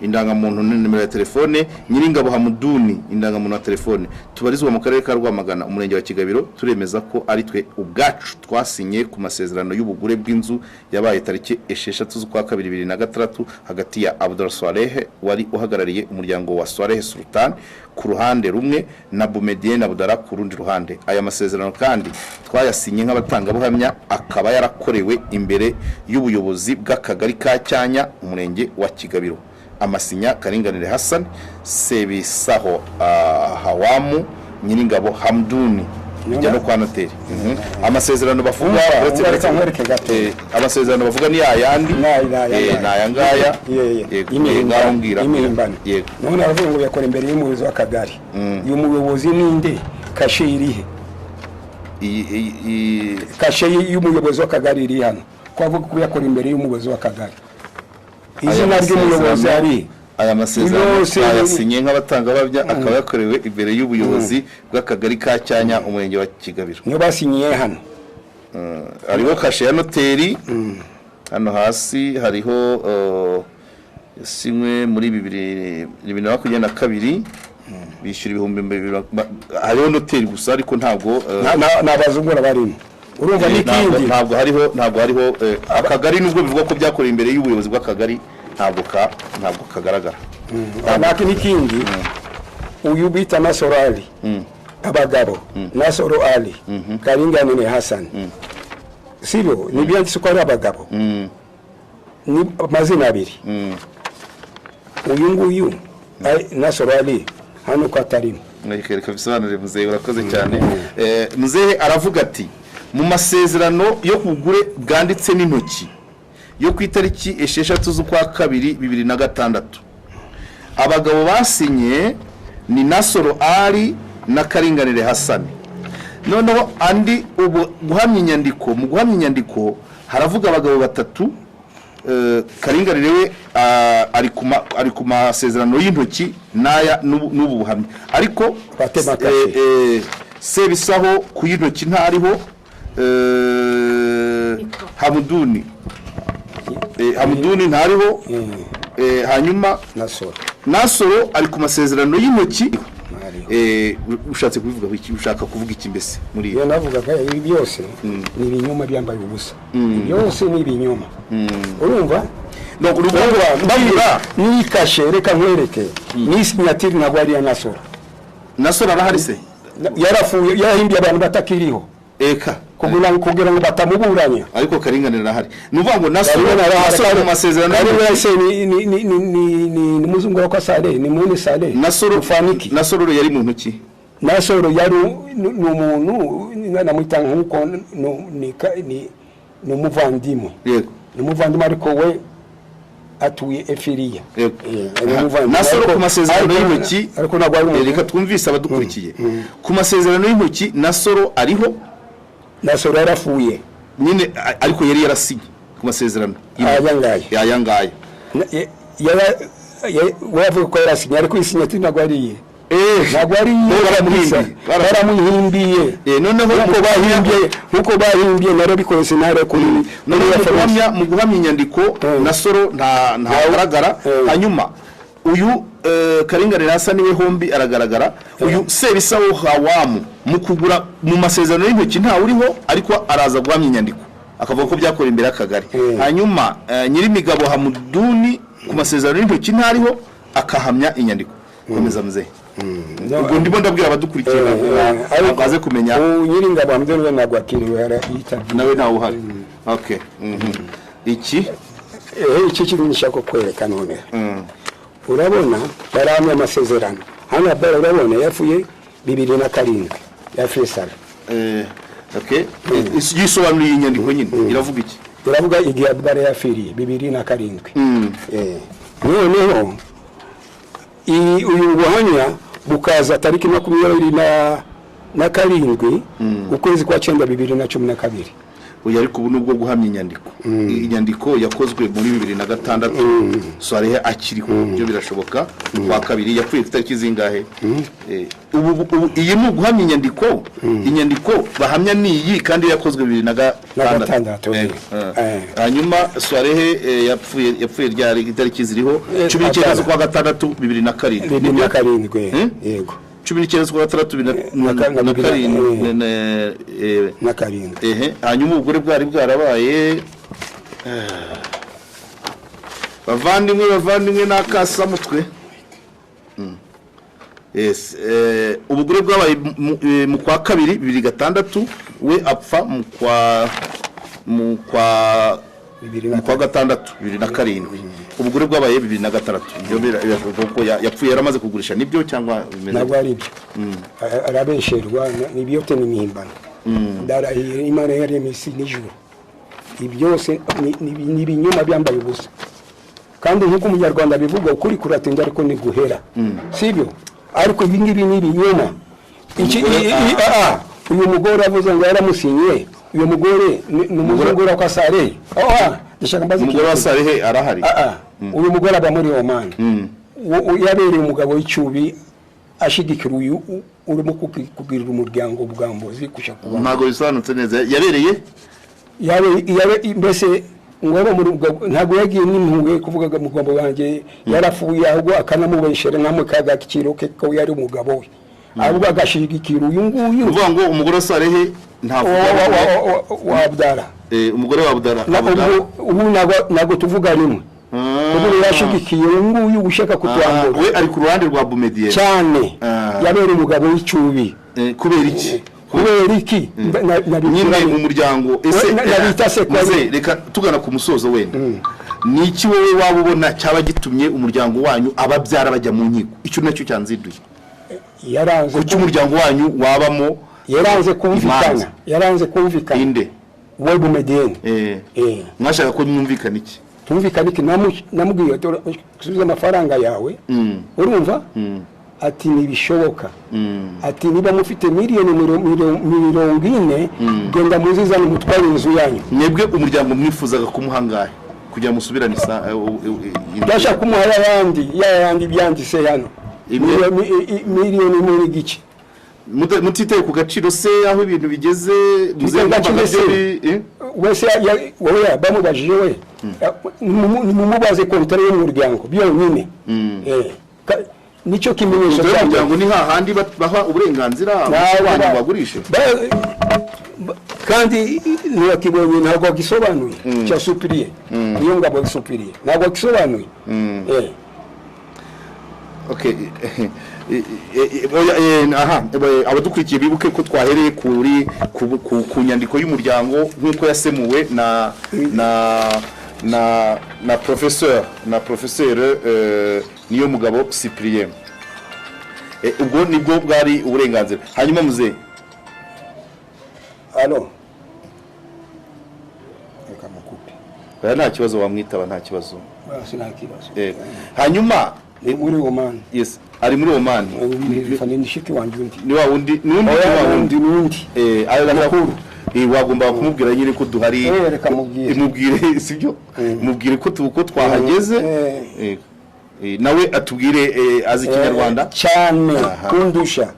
Indangamuntu na nimero ya telefone. Nyiringabo Hamuduni, indangamuntu na telefone. Tubarizwa mu karere ka Rwamagana, umurenge wa Kigabiro. Turemeza ko ari twe ubwacu twasinye ku masezerano y'ubugure bw'inzu yabaye tariki 6 z'ukwa 2 2006 hagati ya Abdul Swaleh wari uhagarariye umuryango wa Swaleh Sultan ku ruhande rumwe na Boumediene Abdallah ku rundi ruhande. Aya masezerano kandi twayasinye nk'abatangabuhamya, akaba yarakorewe imbere y'ubuyobozi bw'akagari ka Cyanya, umurenge wa Kigabiro. Amasinya: Karinganire Hassan, Sebisaho Hawamu, Nyiringabo Hamduni. Bijya no kwa noteri. Amasezerano bavuga Umva, reka nkwereke gato. Amasezerano bavuga ni yayandi. Ni aya Ni aya ngaya. Ye. Yego, ngaho mbwira. Y'impimbano. Yego. None aravuga ngo yakora imbere y'umuyobozi w'akagari. Uyu muyobozi ninde? Kashe irihe? Kashe y'umuyobozi w'akagari iri hano, ko avuga ko yakora imbere y'umuyobozi w'akagari, izina Aya ry'umuyobozi masezerano- ari Aya masezerano Yose twayasinye nk'abatangabuhamya, akaba yakorewe imbere y'ubuyobozi bw'akagari ka Cyanya, umurenge wa Kigabiro. Niyo basinyiye hano. Hariho kashe ya noteri hano hasi, hariho yasinywe muri 2022, bishyura 2000, hariho noteri gusa, ariko ntabwo Ni abazungura barimo, urumva? Ntabwo N'ikindi. Ntabwo hariho akagari, nubwo bivugwa ko byakorewe imbere y'ubuyobozi bw'akagari, ntabwo kagaragara. Naki n'ikindi, uyu bita Nasoro Ali, abagabo Nasoro Ali, Karinganire Hassan, sibyo? Ni byanditse ko ari abagabo, ni amazina abiri. Uyu nguyu Nasoro Ali hano ko atarimo. Reka bisobanure muzehe, urakoze cyane. Muzehe aravuga ati mu masezerano yo kugure bwanditse n'intoki yo ku itariki 6 z'ukwa 2 2006, abagabo basinye ni Nasoro Ali na Karinganire Hasani. Noneho andi ubu guhamya inyandiko, mu guhamya inyandiko haravuga abagabo batatu. Karinganire we ari ku masezerano y'intoki n'aya n'ubu buhamya, ariko Batema kashe. Sebisaho ku y'intoki ntariho. Hamuduni ntariho. Hanyuma Nasoro. Nasoro ari ku masezerano y'intoki. Ntariho. Ushatse kubivuga iki? Ushaka kuvuga iki mbese muri Iyo navugaga, ibi byose ni ibinyoma byambaye ubusa, byose ni ibinyoma, urumva? No, uruvuga bagura. N'iyi kashe, reka nkwereke, n'iyi signature ntabwo ari iya Nasoro. Nasoro arahari se? Yarafuye, yahimbiye abantu batakiriho Eka. kugira ngo batamuburanya. Ariko Karinganire arahari, ni ukuvuga ngo Nasoro mu masezerano Karinganire y'intoki. Se ni muzungu wa Sale, ni mwene Sale. Nasoro. Ufaniki. Nasoro yari mu ntoki. Nasoro yari ni umuntu namwita nk'uko ni umuvandimwe. Ni umuvandimwe, ariko we atuye Efiriya. Ni umuvandimwe. Nasoro ku masezerano y'intoki. Ariko ntabwo ari umuntu. Reka twumvise abadukurikiye, ku masezerano y'intoki Nasoro ariho. Nasoro yarafuye. Nyine ariko yari yarasinye ku masezerano Aya ngaya. Aya ngaya. We yavuga ko yarasinye, ariko iyi signature ntabwo ari iye, ntabwo ari iye. Bo baramuhimbiye. Baramuhimbiye. Noneho Nkuko bahimbye narabikoze sinare kuri noneho muri mu reference. guhamya inyandiko Nasoro ntagaragara. Hanyuma uyu Karinganire hasa niwe hombi aragaragara. Uyu Sebisawo Hawamu mu kugura mu masezerano y'intoki ntawe uriho, ariko araza guhamya inyandiko akavuga ko byakorewe imbere y'akagari. Hanyuma Nyirimigabo Hamuduni ku masezerano y'intoki ntariho, akahamya inyandiko. Komeza muzehe. Ubwo ndimo ndabwira abadukurikiye Ariko baze kumenya. Ubu Nyiringabo Hamduni we ntabwo akiriwe, yitabye. Nawe ntawe uhari, okay. Iki Iki kintu nshaka kwereka none, urabona barahamya amasezerano hano. Abdala, urabona yapfuye 2007, yapfuye sara. Okay, yisobanuriye inyandiko nyine iravuga iki? Iravuga igihe Abdala yapfiriye, 2007. Noneho uyu buhamya bukaza tariki 27 ukwezi kwa 9 2012. Oya, ariko ubu nubwo guhamya inyandiko, inyandiko yakozwe muri 2006 Swarehe akiriho, byo birashoboka. Kwa kabiri yapfuye ku itariki zingahe? Ubu iyi ni uguhamya inyandiko, inyandiko bahamya ni iyi kandi yakozwe bibiri na Na gatandatu. gatandatu, Hanyuma Swarehe yapfuye ryari? Itariki ziriho 19 Atara. z'ukwa gatandatu 2007. 2007. Hmm? Yego. 19 z'ukwa gatandatu bibiri na Na na bibiri na- karindwi. Na karindwi. Ehe, hanyuma ubugore bwari bwarabaye. Bavandimwe, bavandimwe, n'akasamutwe. Yes, ubugore bwabaye mu kwa kabiri 2006, we apfa mu kwa Bibiri na mu kwa gatandatu 2007. Ubugore bwabaye 2006. Ibyo birashoboka ko yapfuye yaramaze kugurisha, nibyo cyangwa bimeze? Ntabwo ari ibyo. Arabesherwa, ni byote ni imihimbano. Ndarahiye Imana yaremye isi n'ijuru, ibi byose ni ibinyoma byambaye ubusa. Kandi nk'uko Umunyarwanda abivuga, ukuri kuratinda ariko ntiguhera, sibyo? Ariko ibi ngibi ni ibinyoma. Iki uyu mugore avuze ngo yaramusinyiye, uyu mugore ni umuzungura kwa Sare. Ndashaka mbaze Umugore wa ikintu. Sarehe arahari? Uyu mugore aba muri Oman. Yabereye umugabo w'icyubi, ashigikira uyu urimo kugirira umuryango ubwambuzi kuja kuba. Ntabwo bisobanutse neza, yabereye Mbese ngo abe muri ntabwo yagiye n'impuhwe kuvuga ngo umugabo wanjye yarapfuye, ahubwo akanamubeshera nkamwe kagakiro ke ko yari umugabo we, ahubwo agashigikira uyu nguyu. Uvuga ngo umugore wa Sarehe ntavuga Wa Abdara. Umugore wa Abdara. Abdara. Ubu ntabwo tuvuga rimwe. Ubu yashigikiye uyu nguyu ushaka kutwambura. We ari ku ruhande rwa Bumediye. Cyane. Yabera umugabo w'icyubi. Kubera iki? Kubera iki? Nyine mu muryango ese We, nabita se ko Muze, ari- reka tugana ku musozo wenda, ni iki wowe waba ubona cyaba gitumye umuryango wanyu ababyara bajya mu nkiko? Icyo nacyo cyanzinduye. Yaranze. Kuki umuryango wanyu wabamo Yaranze kumvikana. imanza? Yaranze kumvikana. Inde? We Bumediyeni. Mwashaka ko mwumvikana iki? Tumvikana iki? Namubwiye subiza amafaranga yawe, urumva? Ati ntibishoboka. Ati niba mufite miliyoni 40, genda muzizane mutware inzu yanyu. Mwebwe umuryango mwifuzaga kumuha angahe kugira musubirane isa Ndashaka kumuha yayandi, yayandi byanditse hano. Miliyoni 1 n'igice. Mutitaye ku gaciro se, aho ibintu bigeze muze Mutitaye ku gaciro mwumvaga se? byo Wese wowe bamubajije we, nimumubaze kontara y'umuryango byonyine. Nicyo kimenyetso Inzu cya y'umuryango ni hahandi baha uburenganzira Nawe abantu bagurishe. Kandi ntiwakibonye, ntabwo wagisobanuye cya supiriye, niyo ngabo supiriye, ntabwo wagisobanuye. Okay. Oya, aha, abadukurikiye bibuke ko twahereye kuri ku nyandiko y'umuryango nk'uko yasemuwe na professeur niyo mugabo Cyprien. Ubwo nibwo bwari uburenganzira. Hanyuma muzehe Alo, reka mukupe. Oya, nta kibazo, wamwitaba, nta kibazo. Basi, nta kibazo. Hanyuma Ni muri Oman. Yes, ari muri Oman. Ni nishiki wanjye undi. Ni wa wundi, ni undi, ni Oya, wa wundi. n'undi, n'undi. Ayo Mukuru. Wagombaga kumubwira nyine ko duhari. Reka mubwire. Mubwire, sibyo? Mubwire ko ko twahageze. Nawe atubwire, azi Ikinyarwanda. Cyane. Aha. Kundusha.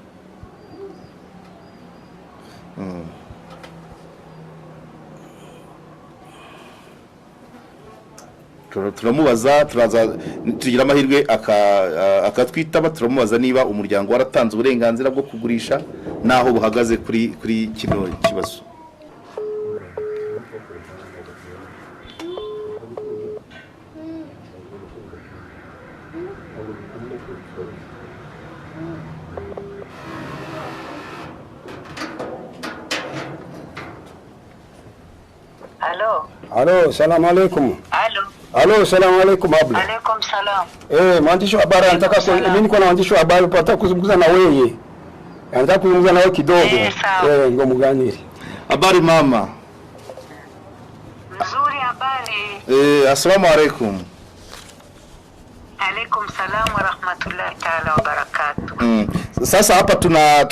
Turamubaza, turaza tugira amahirwe akatwitaba, turamubaza niba umuryango waratanze uburenganzira bwo kugurisha n'aho buhagaze kuri kino kibazo. Alo, Alo, salamu alaikum. Alo, Alo, salamu alaikum abla. Alaikum salam. Mwandishi wa habari anataka mimi niko na mwandishi wa habari, nataka kuzungumza na wewe. Anataka kuzungumza na wewe kidogo. Sawa. Ngo muganire. Habari mama. Nzuri, habari. Assalamu alaikum. Alaikum salam wa rahmatullahi taala wa barakatuh. Sasa hapa tuna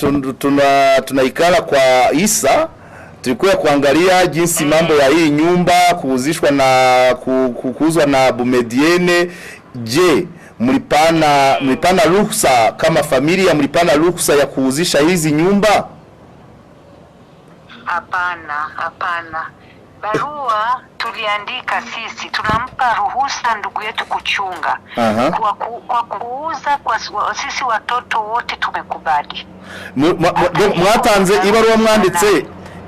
tunaikala kwa Isa. Tulikuwa kuangalia jinsi mambo ya hii nyumba kuuzishwa na kuuzwa na Bumediene. Je, mlipana ruhusa kama familia, mlipana ruhusa ya kuuzisha hizi nyumba? Hapana, hapana. Barua tuliandika sisi, tunampa ruhusa ndugu yetu kuchunga. Kwa kuuza kwa sisi watoto wote tumekubali. Mwatanze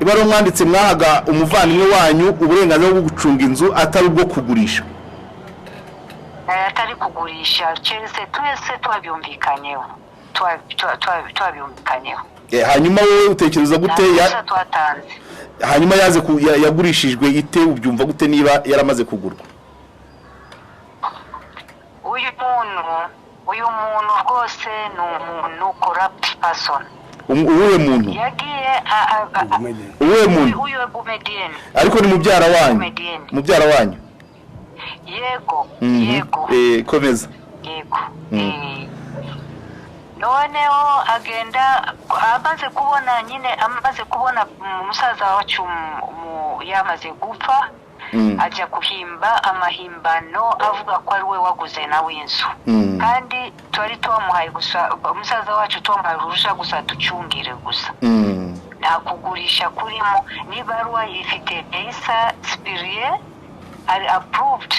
ibaruwa mwanditse mwahaga umuvandimwe wanyu uburenganzira bwo gucunga inzu, atari ubwo kugurisha? Atari kugurisha, keretse twese twabyumvikanyeho. Twabyumvikanyeho. Hanyuma wowe utekereza gute? Nta ruhusa twatanze. Hanyuma yaze yagurishijwe ite? Ubyumva gute niba yaramaze kugurwa? Uyu muntu rwose ni umuntu corrupt person. Uwuhe muntu? Yagiye Uwuhe muntu? Uyu Bumedienne. Ariko ni mubyara wanyu? Bumedienne. Mubyara wanyu? Yego. Yego. Komeza. Yego. Noneho agenda amaze kubona nyine, amaze kubona umusaza wacu yamaze gupfa, ajya guhimba amahimbano avuga ko ari we waguze nawe inzu, kandi twari twamuhaye gusa, umusaza wacu twamuhaye uruhushya gusa ducungire gusa, nta kugurisha kurimo. N'ibaruwa ifite Isa Cyprien, ari approved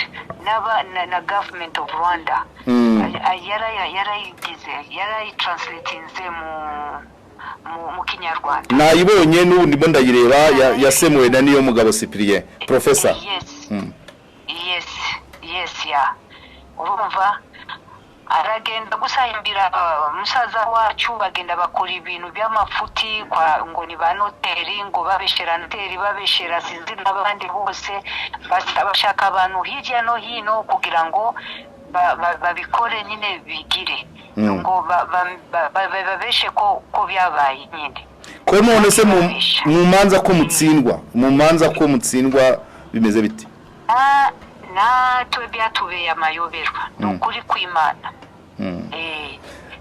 na government of Rwanda. Yarayigize, yarayitranslatinze mu Kinyarwanda. Nayibonye n'ubu ndimo ndayireba, yasemuwe na niyo mugabo Cyprien, professor. Yes. Yes, ya, urumva aragenda gusahimbira musaza wacu, bagenda bakora ibintu by'amafuti kwa ngo ni ba noteri, ngo babeshera noteri, babeshera sinzi n'abandi bose, bashaka abantu hirya no hino kugira ngo babikore nyine, bigire ngo babeshe ko byabaye nyine. Ko none se mu manza ko mutsindwa, mu manza ko mutsindwa, bimeze bite? Natwe byatubeye amayoberwa, ni ukuri kw'Imana.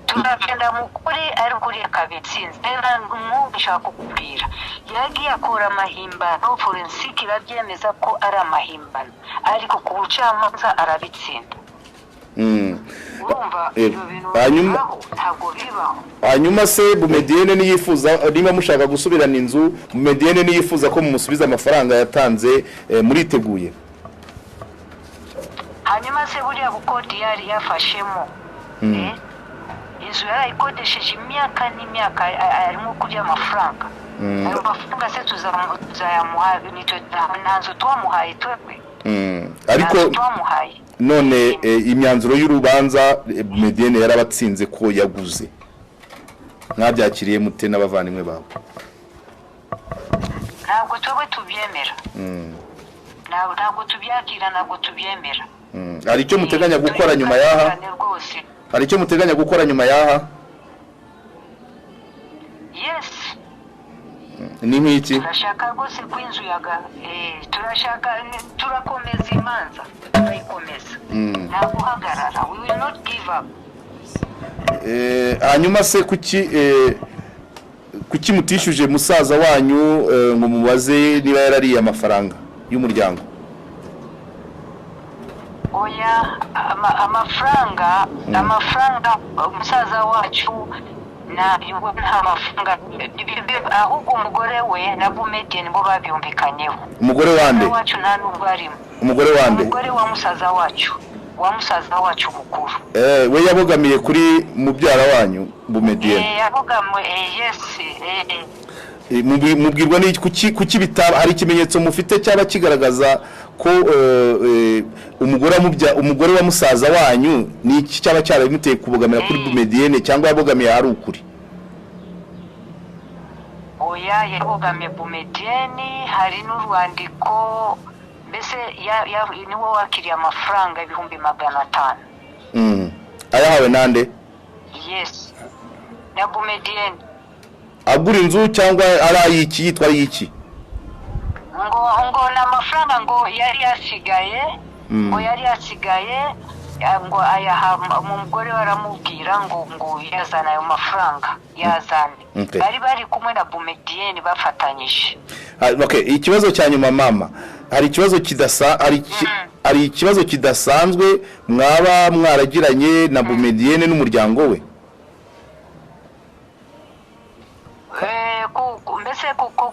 Turagenda mu kuri, ariko uriya akabitsinze. Nk'ubu nshaka kukubwira, yagiye akora amahimbano, forensic irabyemeza ko ari amahimbano, ariko ku bucamanza arabitsinda. Urumva ibyo bintu bibaho? Ntabwo bibaho. Hanyuma se Bumediene niyifuza, niba mushaka gusubirana inzu, Bumediene niyifuza ko mumusubiza amafaranga yatanze, muriteguye? Hanyuma se buriya bukodi yari yafashemo, inzu yarayikodesheje imyaka n'imyaka, arimo kurya amafaranga. Ayo mafaranga se tuzayamuha? Nitwe nta nzu twamuhaye twebwe. Ariko Nta nzu twamuhaye. none imyanzuro y'urubanza, Bumediene yarabatsinze ko yaguze, mwabyakiriye mute n'abavandimwe bawe? Ntabwo twebwe tubyemera. Ntabwo tubyakira, ntabwo tubyemera. Hari icyo muteganya gukora nyuma y'aha? Cyane rwose. Hari icyo muteganya gukora nyuma y'aha? Yes. Ni nk'iki? Turashaka rwose ko inzu yaga, turashaka, turakomeza imanza, turayikomeza, nta guhagarara. We will not give up. Hanyuma se kuki mutishyuje musaza wanyu ngo mubaze niba yarariye amafaranga y'umuryango? Oya, amafaranga umusaza wacu nta mafaranga, ahubwo umugore we na Bumedienne nibo babyumvikanyeho. Umugore wande? Umusaza wacu nta nubwo arimo. Umugore wande? Umugore wa musaza wacu, wa musaza wacu mukuru. We yabogamiye kuri mubyara wanyu Bumedienne? Yabogamwe, yes. Mubwirwa n'iki? Kuki bitaba? Hari ikimenyetso mufite cyaba kigaragaza ko umugore wa musaza wanyu, ni iki cyaba cyarabimuteye kubogamira kuri Bumedienne, cyangwa yabogamiye ahari ukuri? Oya, yabogamye Bumedienne, hari n'urwandiko mbese niwe wakiriye amafaranga 500,000. Ayahawe nande? Yes, na Bumedienne. Agura inzu cyangwa ari ay'iki, yitwa ay'iki? Ngo ni amafaranga ngo yari yasigaye, ngo yari yasigaye, ngo ayaha umugore we, aramubwira ngo yazane ayo mafaranga, yazane. Okay. Bari kumwe na Bumedienne, bafatanyije. Okay, ikibazo cya nyuma mama, hari ikibazo kidasa hari ikibazo kidasanzwe mwaba mwaragiranye na Bumedienne n'umuryango we? Mbese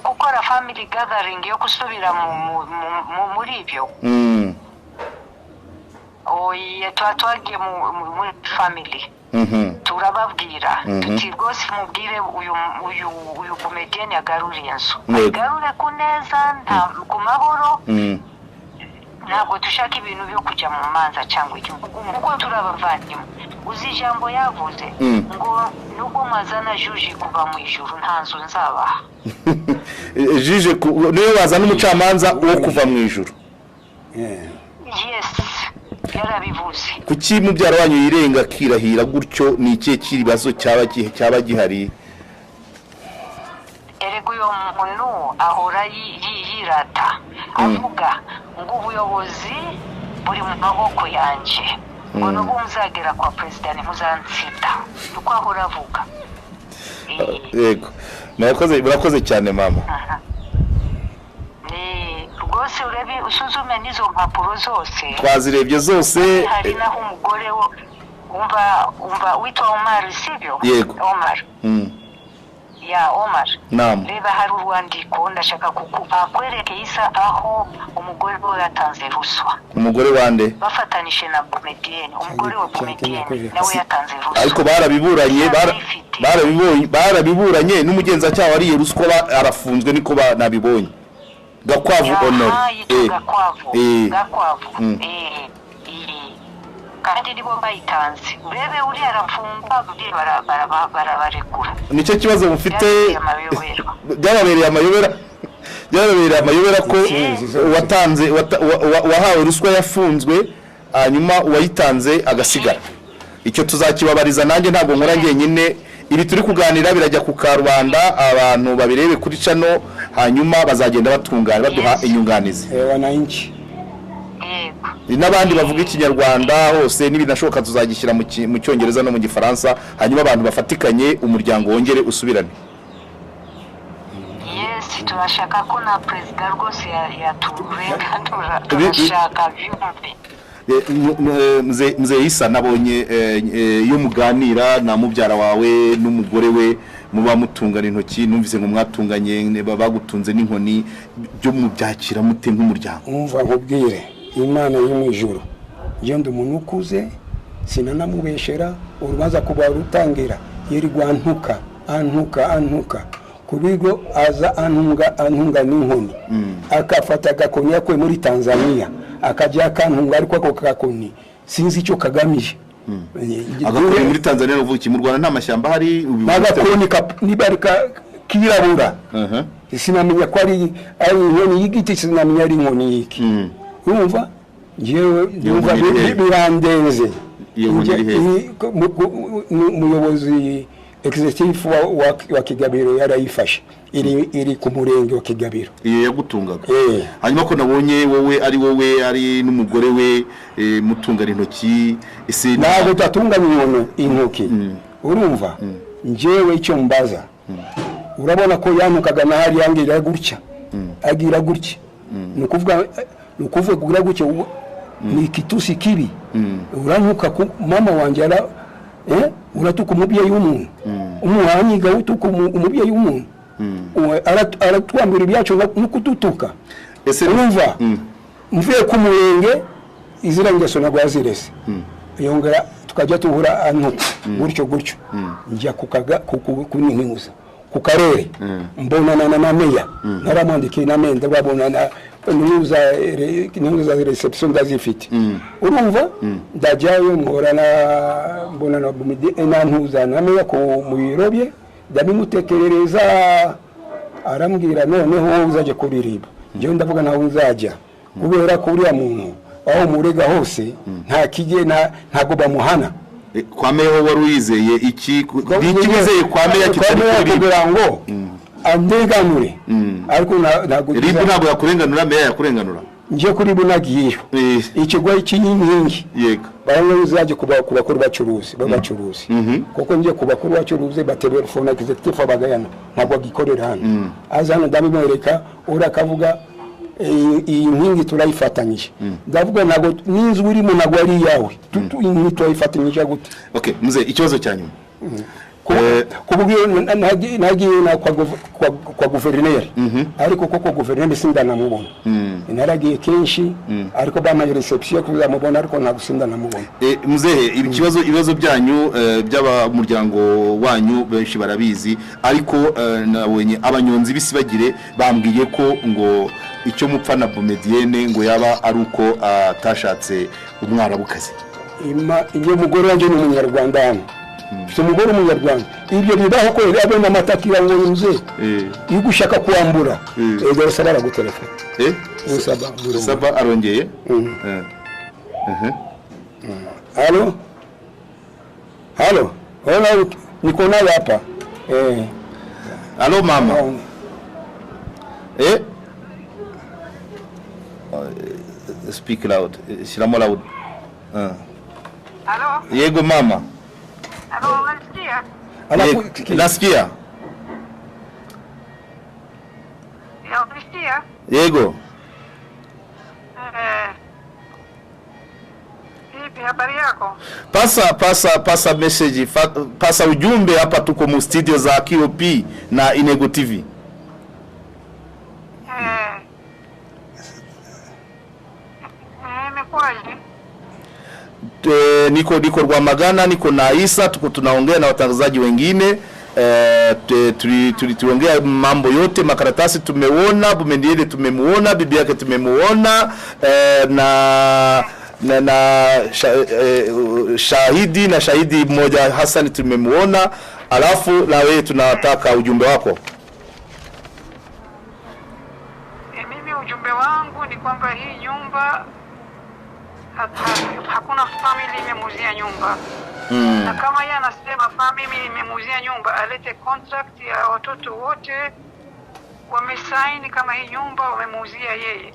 gukora family gathering yo gusubira muri ibyo. Oya, tuba twagiye muri family, turababwira tuti rwose mubwire uyu Bumedienne yagaruriye inzu, agarure ku neza, ku mahoro. Ntabwo dushaka ibintu byo kujya mu manza cyangwa iki, kuko turabavandimwe. Uzi ijambo yavuze? Ngo nubwo mwazana juge kuva mu ijuru, nta nzu nzabaha. Juge niyo bazana umucamanza wo kuva mu ijuru. Yes, yarabivuze. Kuki mubyara wanyu yirenga akirahira gutyo? Ni ikihe kibazo cyaba gihari? Erega uyu muntu ahora yirata, avuga ngo ubuyobozi buri mu maboko yanjye, ngo nubwo muzagera kwa perezida ntimuzansinda. Uko ahora avuga. Yego, murakoze cyane mama. Rwose urebe, usuzume n'izo mpapuro zose. Twazirebye zose. Hari naho umugore umva witwa Omar, sibyo? Yego. Omar. Ya Omar. Naam. Reba, hari urwandiko ndashaka akwereke isa aho umugore we yatanze ruswa. Umugore wande? Bafatanije na Bumedienne. Umugore wa Bumedienne nawe yatanze ruswa. Ariko barabiburanye, barabiburanye n'umugenzacyaha wariye ruswa arafunzwe, niko nabibonye. Gakwavu Honore. Gakwavu. Gakwavu. Kandi nibo bayitanze. Urebe uriya arafungwa, barabarekura. Nicyo kibazo mufite, byababereye amayobera. Byababereye amayobera ko watanze wahawe ruswa yafunzwe, hanyuma uwayitanze agasigara. Icyo tuzakibabariza, nanjye ntabwo nkora njyenyine. Ibi turi kuganira birajya ku karubanda, abantu babirebe kuri channel, hanyuma bazagenda batungana baduha inyunganizi. Wananchi n'abandi bavuga ikinyarwanda hose, n'ibinashoboka tuzagishyira mu cyongereza no mu gifaransa, hanyuma abantu bafatikanye umuryango wongere usubirane. Yes, turashaka ko na perezida rwose yaturenganura, turashaka byumve. Mzee Isa, nabonye iyo muganira na mubyara wawe n'umugore we muba mutungana intoki, numvise ngo mwatunganye bagutunze n'inkoni, byo mubyakira mute nk'umuryango? Umva nkubwire, Imana yo mu ijuru, njye ndi umuntu ukuze, sinanamubeshera. Urubanza kuba rutangira yirirwa antuka antuka antuka ku bigo, aza antunga n'inkoni, akafata agakoni yakuye muri Tanzania akajya akantunga, ariko ako gakoni sinzi icyo kagamije. Agakoni muri Tanzania uvuga iki? Mu Rwanda nta mashyamba hari? Agakoni niba ari kirabura, sinamenya ko ari inkoni y'igiti, sinamenya ari inkoni y'iki. Urumva njyewe ndumva birandenze. Umuyobozi executive wa Kigabiro yarayifashe, iri ku murenge wa Kigabiro. Iyo yagutungaga. Hanyuma ko nabonye wowe ari wowe ari n'umugore we mutungana intoki, ese ntabwo tatunganya intoki? Urumva njyewe icyo mbaza, urabona ko yanukaga na hari yangira gutya, agira gutya, ni ukuvuga gutya ni ikitusi kibi. Urantuka ku mama wanjye, uratuka umubyeyi w'umuntu, umuhanyiga utuka umubyeyi w'umuntu, aratwambura ibyacu no kudutuka. Urumva mvuye ku murenge izira ngeso ntabwo yazirese, yongera tukajya tuhura antuka gutyo gutyo, njya kunintuza ku karere, mbonana na meya, naramwandikiye na meya, ndababonana niza reception ndazifite. Urumva ndajyayo mporana mbonana nantuza na meya ku mu biro bye, ndabimutekerereza, arambwira noneho uzajya kuririmba. Njyewe ndavuga nawe nzajya, kubera ko uriya muntu aho murega hose nta kige ntago bamuhana. Kwa meya wari wizeye iki? Iki wizeye kwa meya kitari kugira ngo andenganure? Ariko ntago RIB ntabwo yakurenganura, meya yakurenganura. Nje kuri bunagiyeyo ikigwa cy'inkingi. Bamwe uzaje kuba ku bakuru bacuruzi babacuruzi, kuko nje ku bakuru bacuruzi batelefona executive abagayana, ntabwo agikorera hano, aza hano ndabimwereka, urakavuga iyi nkingi turayifatanyije. Ndavuga ntabwo n'inzu urimo ntabwo ari iyawe. Inkingi turayifatanyije gute? Okay, muze, ikibazo cya nyuma. Kubwiyo nagiye na kwa guverineri, ariko koko guverineri sindanamubona. Naragiye kenshi, ariko bampaye reception kuzamubona, ariko ntabwo sindanamubona. Muzehe, ikibazo, ibibazo byanyu by'abamuryango wanyu benshi barabizi, ariko nabonye abanyonzi b'isibagire bambwiye ko ngo icyo mupfa na Bomedienne ngo yaba ari uko atashatse umwarabukazi. Iyo mugore wanjye ni umunyarwanda hano, mfite umugore w'umunyarwanda. Ibyo bibaho ko abona amatakira ngo nze iyo ugushaka kwambura, dore Saba aragutelefona. Saba. Saba arongeye. Halo, halo, ona niko naye hapa. Halo mama. Speak loud. Shyiramo loud. Halo? Yego mama. Halo, unanisikia? Nasikia. Ya, unanisikia? Yego. Vipi habari yako? Pasa pasa pasa message, pasa ujumbe hapa, tuko mu studio za KOP na Inego TV. Imekuwaje? Niko Rwamagana, niko na Isa, tuko tunaongea na watangazaji wengine. Tuliongea mambo yote, makaratasi tumeona, Bumedienne tumemuona, bibi yake tumemuona, na shahidi na shahidi mmoja Hassan tumemuona, alafu na wewe tunataka ujumbe wako. Mimi ujumbe wangu ni kwamba hii nyumba hakuna family imemuuzia nyumba. Na kama yeye anasema family imemuuzia nyumba, alete contract ya watoto wote wamesaini kama hii nyumba wamemuuzia yeye.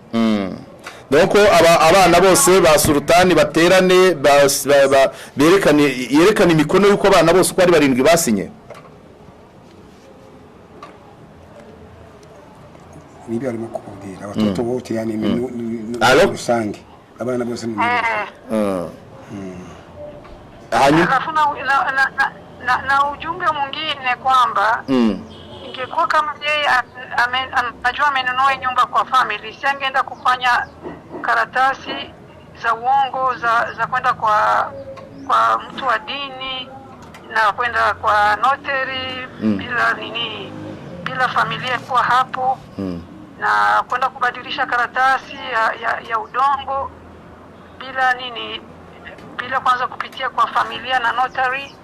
Donc abana bose ba Sultani baterane, berekane, yerekane imikono yuko abana bose uko ari barindwi basinye. Nibyo arimo kukubwira, abatoto wote, yani Alo? Rusange abana bose mu Hanyuma Alafu na ujumbe mwingine kwamba ingekuwa kama yeye anajua amenunua nyumba kwa family, si angeenda kufanya karatasi za uongo za kwenda kwa mtu wa dini na kwenda kwa notary bila nini, bila familia kuwa hapo, na kwenda kubadilisha karatasi ya udongo bila nini, bila kwanza kupitia kwa familia na notary.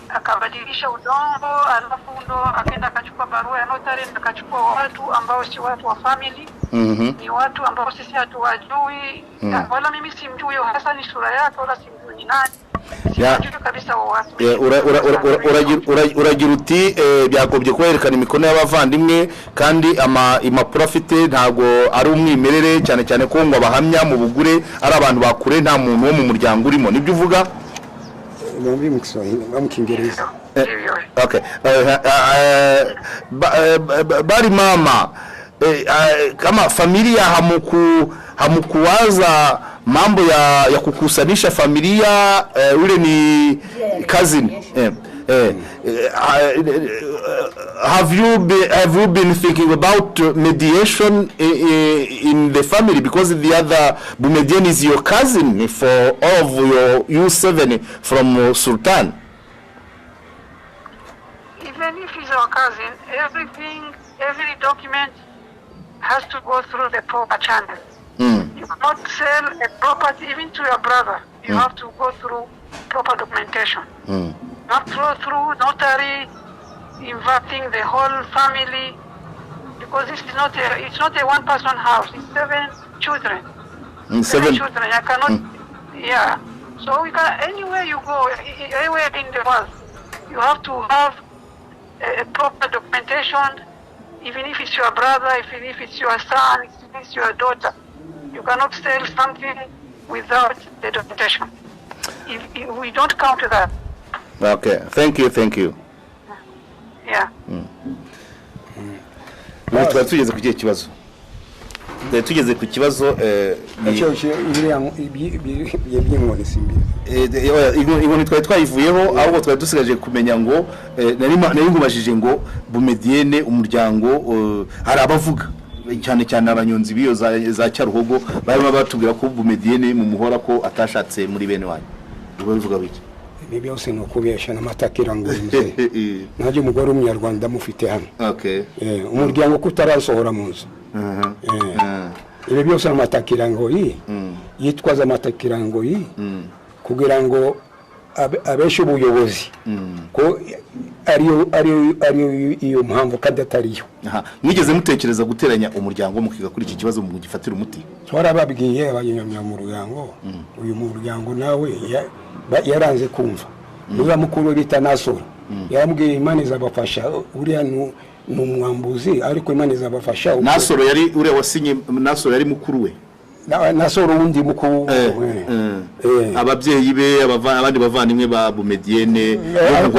Akabadilisha udongo, alafu ndo akaenda akachukua barua ya notary na akachukua watu ambao si watu wa family, ni watu ambao sisi hatuwajui, wala mimi simjui huyo Hassan sura yake, wala simjui ni nani, simjui kabisa wa watu. Uragira uti byagobye kwerekana imikono y'abavandimwe, kandi ama impapuro afite ntabwo ari umwimerere, cyane cyane ko ngo abahamya mu bugure ari abantu bakure, nta muntu wo mu muryango urimo, nibyo uvuga? Mwambie mu Kiswahili au mu Kiingereza. Ndivyo. Okay. Bali mama, kama familia hamukuwaza mambo ya kukusanisha familia, ule ni cousin. Have you been thinking about mediation in the family, because the other Boumediene is your cousin for all of your you seven from Sultan? Even if he's our cousin, everything, every document has to go through the proper channel. You cannot sell a property even to your brother. You have to go through proper documentation. You have to go through notary, inviting the whole family, because this is not a, it's not a one-person house. It's seven children. Seven. Children. I cannot. Yeah. So we can anywhere you go, anywhere in the world, you have to have a proper documentation, even if it's your brother, even if it's your son, if it's your daughter. You cannot sell something without the documentation. If we don't count that. Okay, thank you, thank you. Yeah. Ubu twari tugeze ku kihe kibazo? Twari tugeze ku kibazo Icyo biriya by'inkoni simbizi. Oya, inkoni twari twayivuyeho, ahubwo twari dusigaje kumenya ngo nari nkubajije ngo Bumediene umuryango, hari abavuga cyane cyane abanyonzi b'iyo za Cyaruhogo barimo batubwira ko Bumediene mu muhora ko atashatse muri bene wanyu, ubwo bivuga biki? Ibi byose ni ukubesha n'amatakira ngo nze nanjye umugore w'umunyarwanda mufite hano. Umuryango ko utarasohora mu nzu. Ibi byose ni amatakirangoyi, yitwaza amatakirangoyi kugira ngo abeshe ubuyobozi ko ariyo iyo mpamvu, kandi atariyo. Aha. Mwigeze mutekereza guteranya umuryango mukiga kuri iki kibazo mugifatira umuti? Twarababwiye abanyamuryango, uyu muryango nawe yaranze kumva. Uriya mukuru we bita Nasoro yaramubwiye Imana izabafasha, uriya ni umwambuzi ariko Imana izabafasha. Nasoro yari uriya wasinye, Nasoro yari mukuru we. Nasoro wundi mukuru. Ababyeyi be, abandi bavandimwe ba Bumediene ariko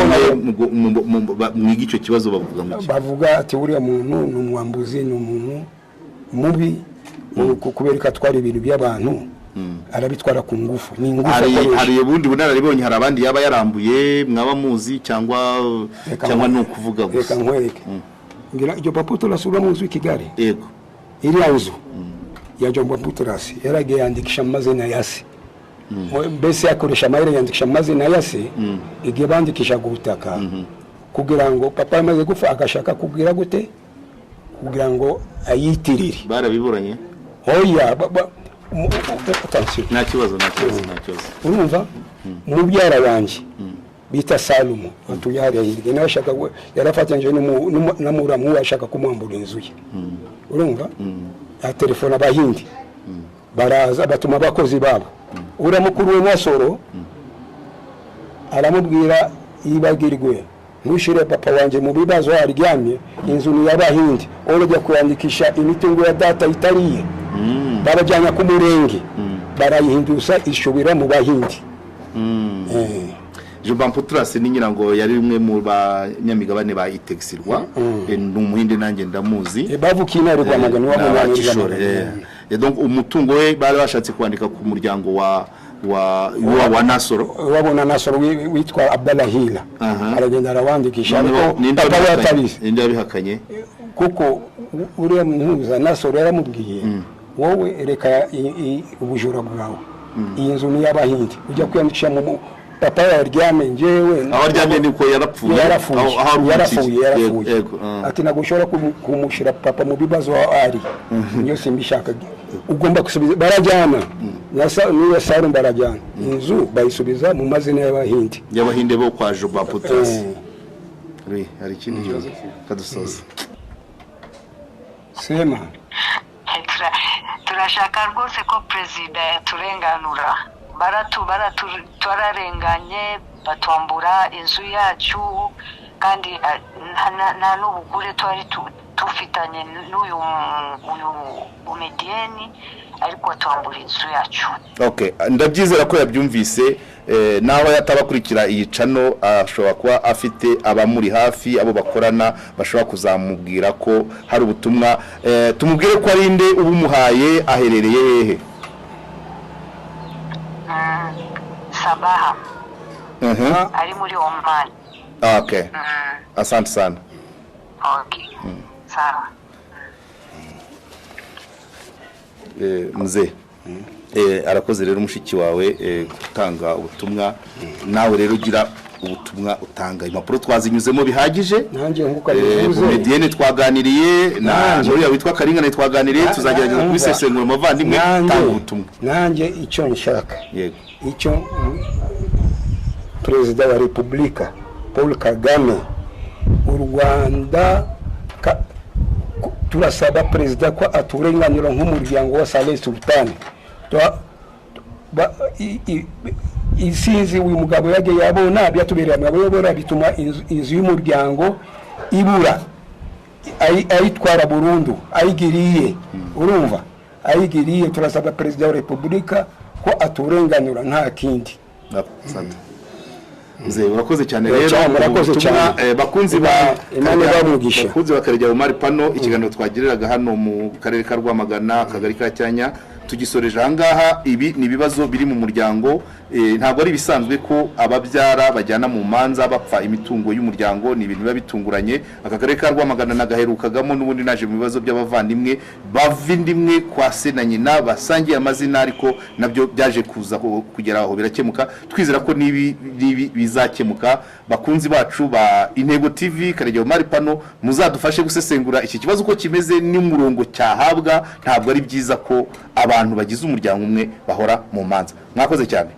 mwiga icyo kibazo bavuga ngo iki? Bavuga ati uriya muntu ni umwambuzi, ni umuntu mubi, kubera ko atwara ibintu by'abantu, arabitwara ku ngufu, ni ingufu Hari akoresha. hari ubundi bunararibonye, hari abandi yaba yarambuye mwaba muzi cyangwa cyangwa ni ukuvuga Reka gusa? nkwereke. Ngira iryo Paputurasi uramuzi w'i Kigali? Yego. Iriya nzu ya John Paputurasi yaragiye yandikisha amazina ya se. Mbese akoresha amayeri yandikisha amazina ya se igihe bandikishaga ubutaka, kugira ngo papa amaze gupfa agashaka kugira gute, kugira ngo ayitirire. Barabiburanye? Oya, attention. Nta kibazo, nta kibazo, nta kibazo. Urumva mubyara wanjye bita Salomo atuye hariya hirya, nawe ashaka yarafatanyije na muramu we ashaka kumwambura inzu ye. Urumva atelefona abahindi baraza batuma abakozi babo. Uriya mukuru we Nasoro aramubwira yibagirwe, ntushire papa wanjye mu bibazo aryamye, inzu ni iy'abahindi, urajya kuyandikisha imitungo ya data itariye. Babajyana ku murenge barayihinduza ishubira mu bahindi. Jean Putrasi ni nyirango yari umwe mu banyamigabane ba Itexirwa, ni umuhinde nanjye ndamuzi. Bavukiye inaha i Rwamagana, iwabo ni i N'abakishore, Rwamagana. Donc umutungo we bari bashatse kwandika ku muryango wa Nasoro. Wabona Nasoro witwa Abdalahila aragenda arawandikisha, ariko Ninde papa we wabihakanye? atabizi. Ninde yabihakanye? Kuko uriya muhuza Nasoro yaramubwiye, wowe reka ubujura bwawe, iyi nzu ni iy'abahindi, ujya kwiyandikisha mu papa yaryamye njyewe. Aho aryamye niko yarapfuye? Yarapfuye. Aho aruhukiye. Yarapfuye, yarapfuye. Yego, yego. Ati ntabwo ushobora kumushyira papa mu bibazo aho ari, niyo simbishaka, ugomba gusubiza. Barajyana n'iyo Saru barajyana inzu bayisubiza mu mazina y'abahindi. Y'abahinde bo kwa Joba Putrasi. Oui, hari ikindi kibazo kadusoza. Sema. Turashaka rwose ko perezida yaturenganura. Bararenganye, batwambura inzu yacu, kandi nta n'ubugure twari tufitanye n'uyu uyu Bumedieni, ariko batwambura inzu yacu. Okay, ndabyizera ko yabyumvise, naho yatabakurikira iyi cano ashobora kuba afite abamuri hafi, abo bakorana bashobora kuzamubwira ko hari ubutumwa. Tumubwire ko ari nde ubumuhaye, aherereye hehe? Sabaha. Ari muri Oman. Okay. Asante sana. Okay. Sawa. Mzee. Arakoze rero mushiki wawe gutanga ubutumwa, nawe rero ugira ubutumwa utanga. Impapuro twazinyuzemo bihagije. Nanjye nkuko abivuze. Bumediene twaganiriye na Nanjye. uriya witwa Karingane twaganiriye, tuzagerageza kubisesengura umuvandimwe, tanga ubutumwa. Nanjye icyo nshaka. Yego. Icyo Perezida wa Repubulika Paul Kagame, u Rwanda turasaba perezida ko aturenganura nk'umuryango wa Saleh Sultan. Isinzi uyu mugabo yagiye yabona byatubereye amayobora, bituma inzu y'umuryango ibura, ayitwara burundu ayigiriye. Urumva Ayigiriye, turasaba Perezida wa Repubulika ko aturenganura, nta kindi. Asante. Mzee, urakoze cyane rero. Cyane, murakoze Ubutumwa, cyane. bakunzi ba Imana ibamugisha. Bakunzi ba Karegeya Omar Pano, ikiganiro twagiriraga hano mu karere ka Rwamagana, akagari ka Cyanya, tugisoreje ahangaha. Ibi ni ibibazo biri mu muryango. Ntabwo ari ibisanzwe ko ababyara bajyana mu manza bapfa imitungo y'umuryango, ni ibintu biba bitunguranye. Aka karere ka Rwamagana nagaherukagamo n'ubundi naje mu bibazo by'abavandimwe bava indimwe kwa se na nyina, basangiye amazina, ariko nabyo byaje kuza kugera aho birakemuka. Twizera ko n'ibi bizakemuka. Bakunzi bacu ba Intego TV, Karegeya Omar Pano, muzadufashe gusesengura iki kibazo uko kimeze n'umurongo cyahabwa. Ntabwo ari byiza ko abantu bagize umuryango umwe bahora mu manza. Mwakoze cyane.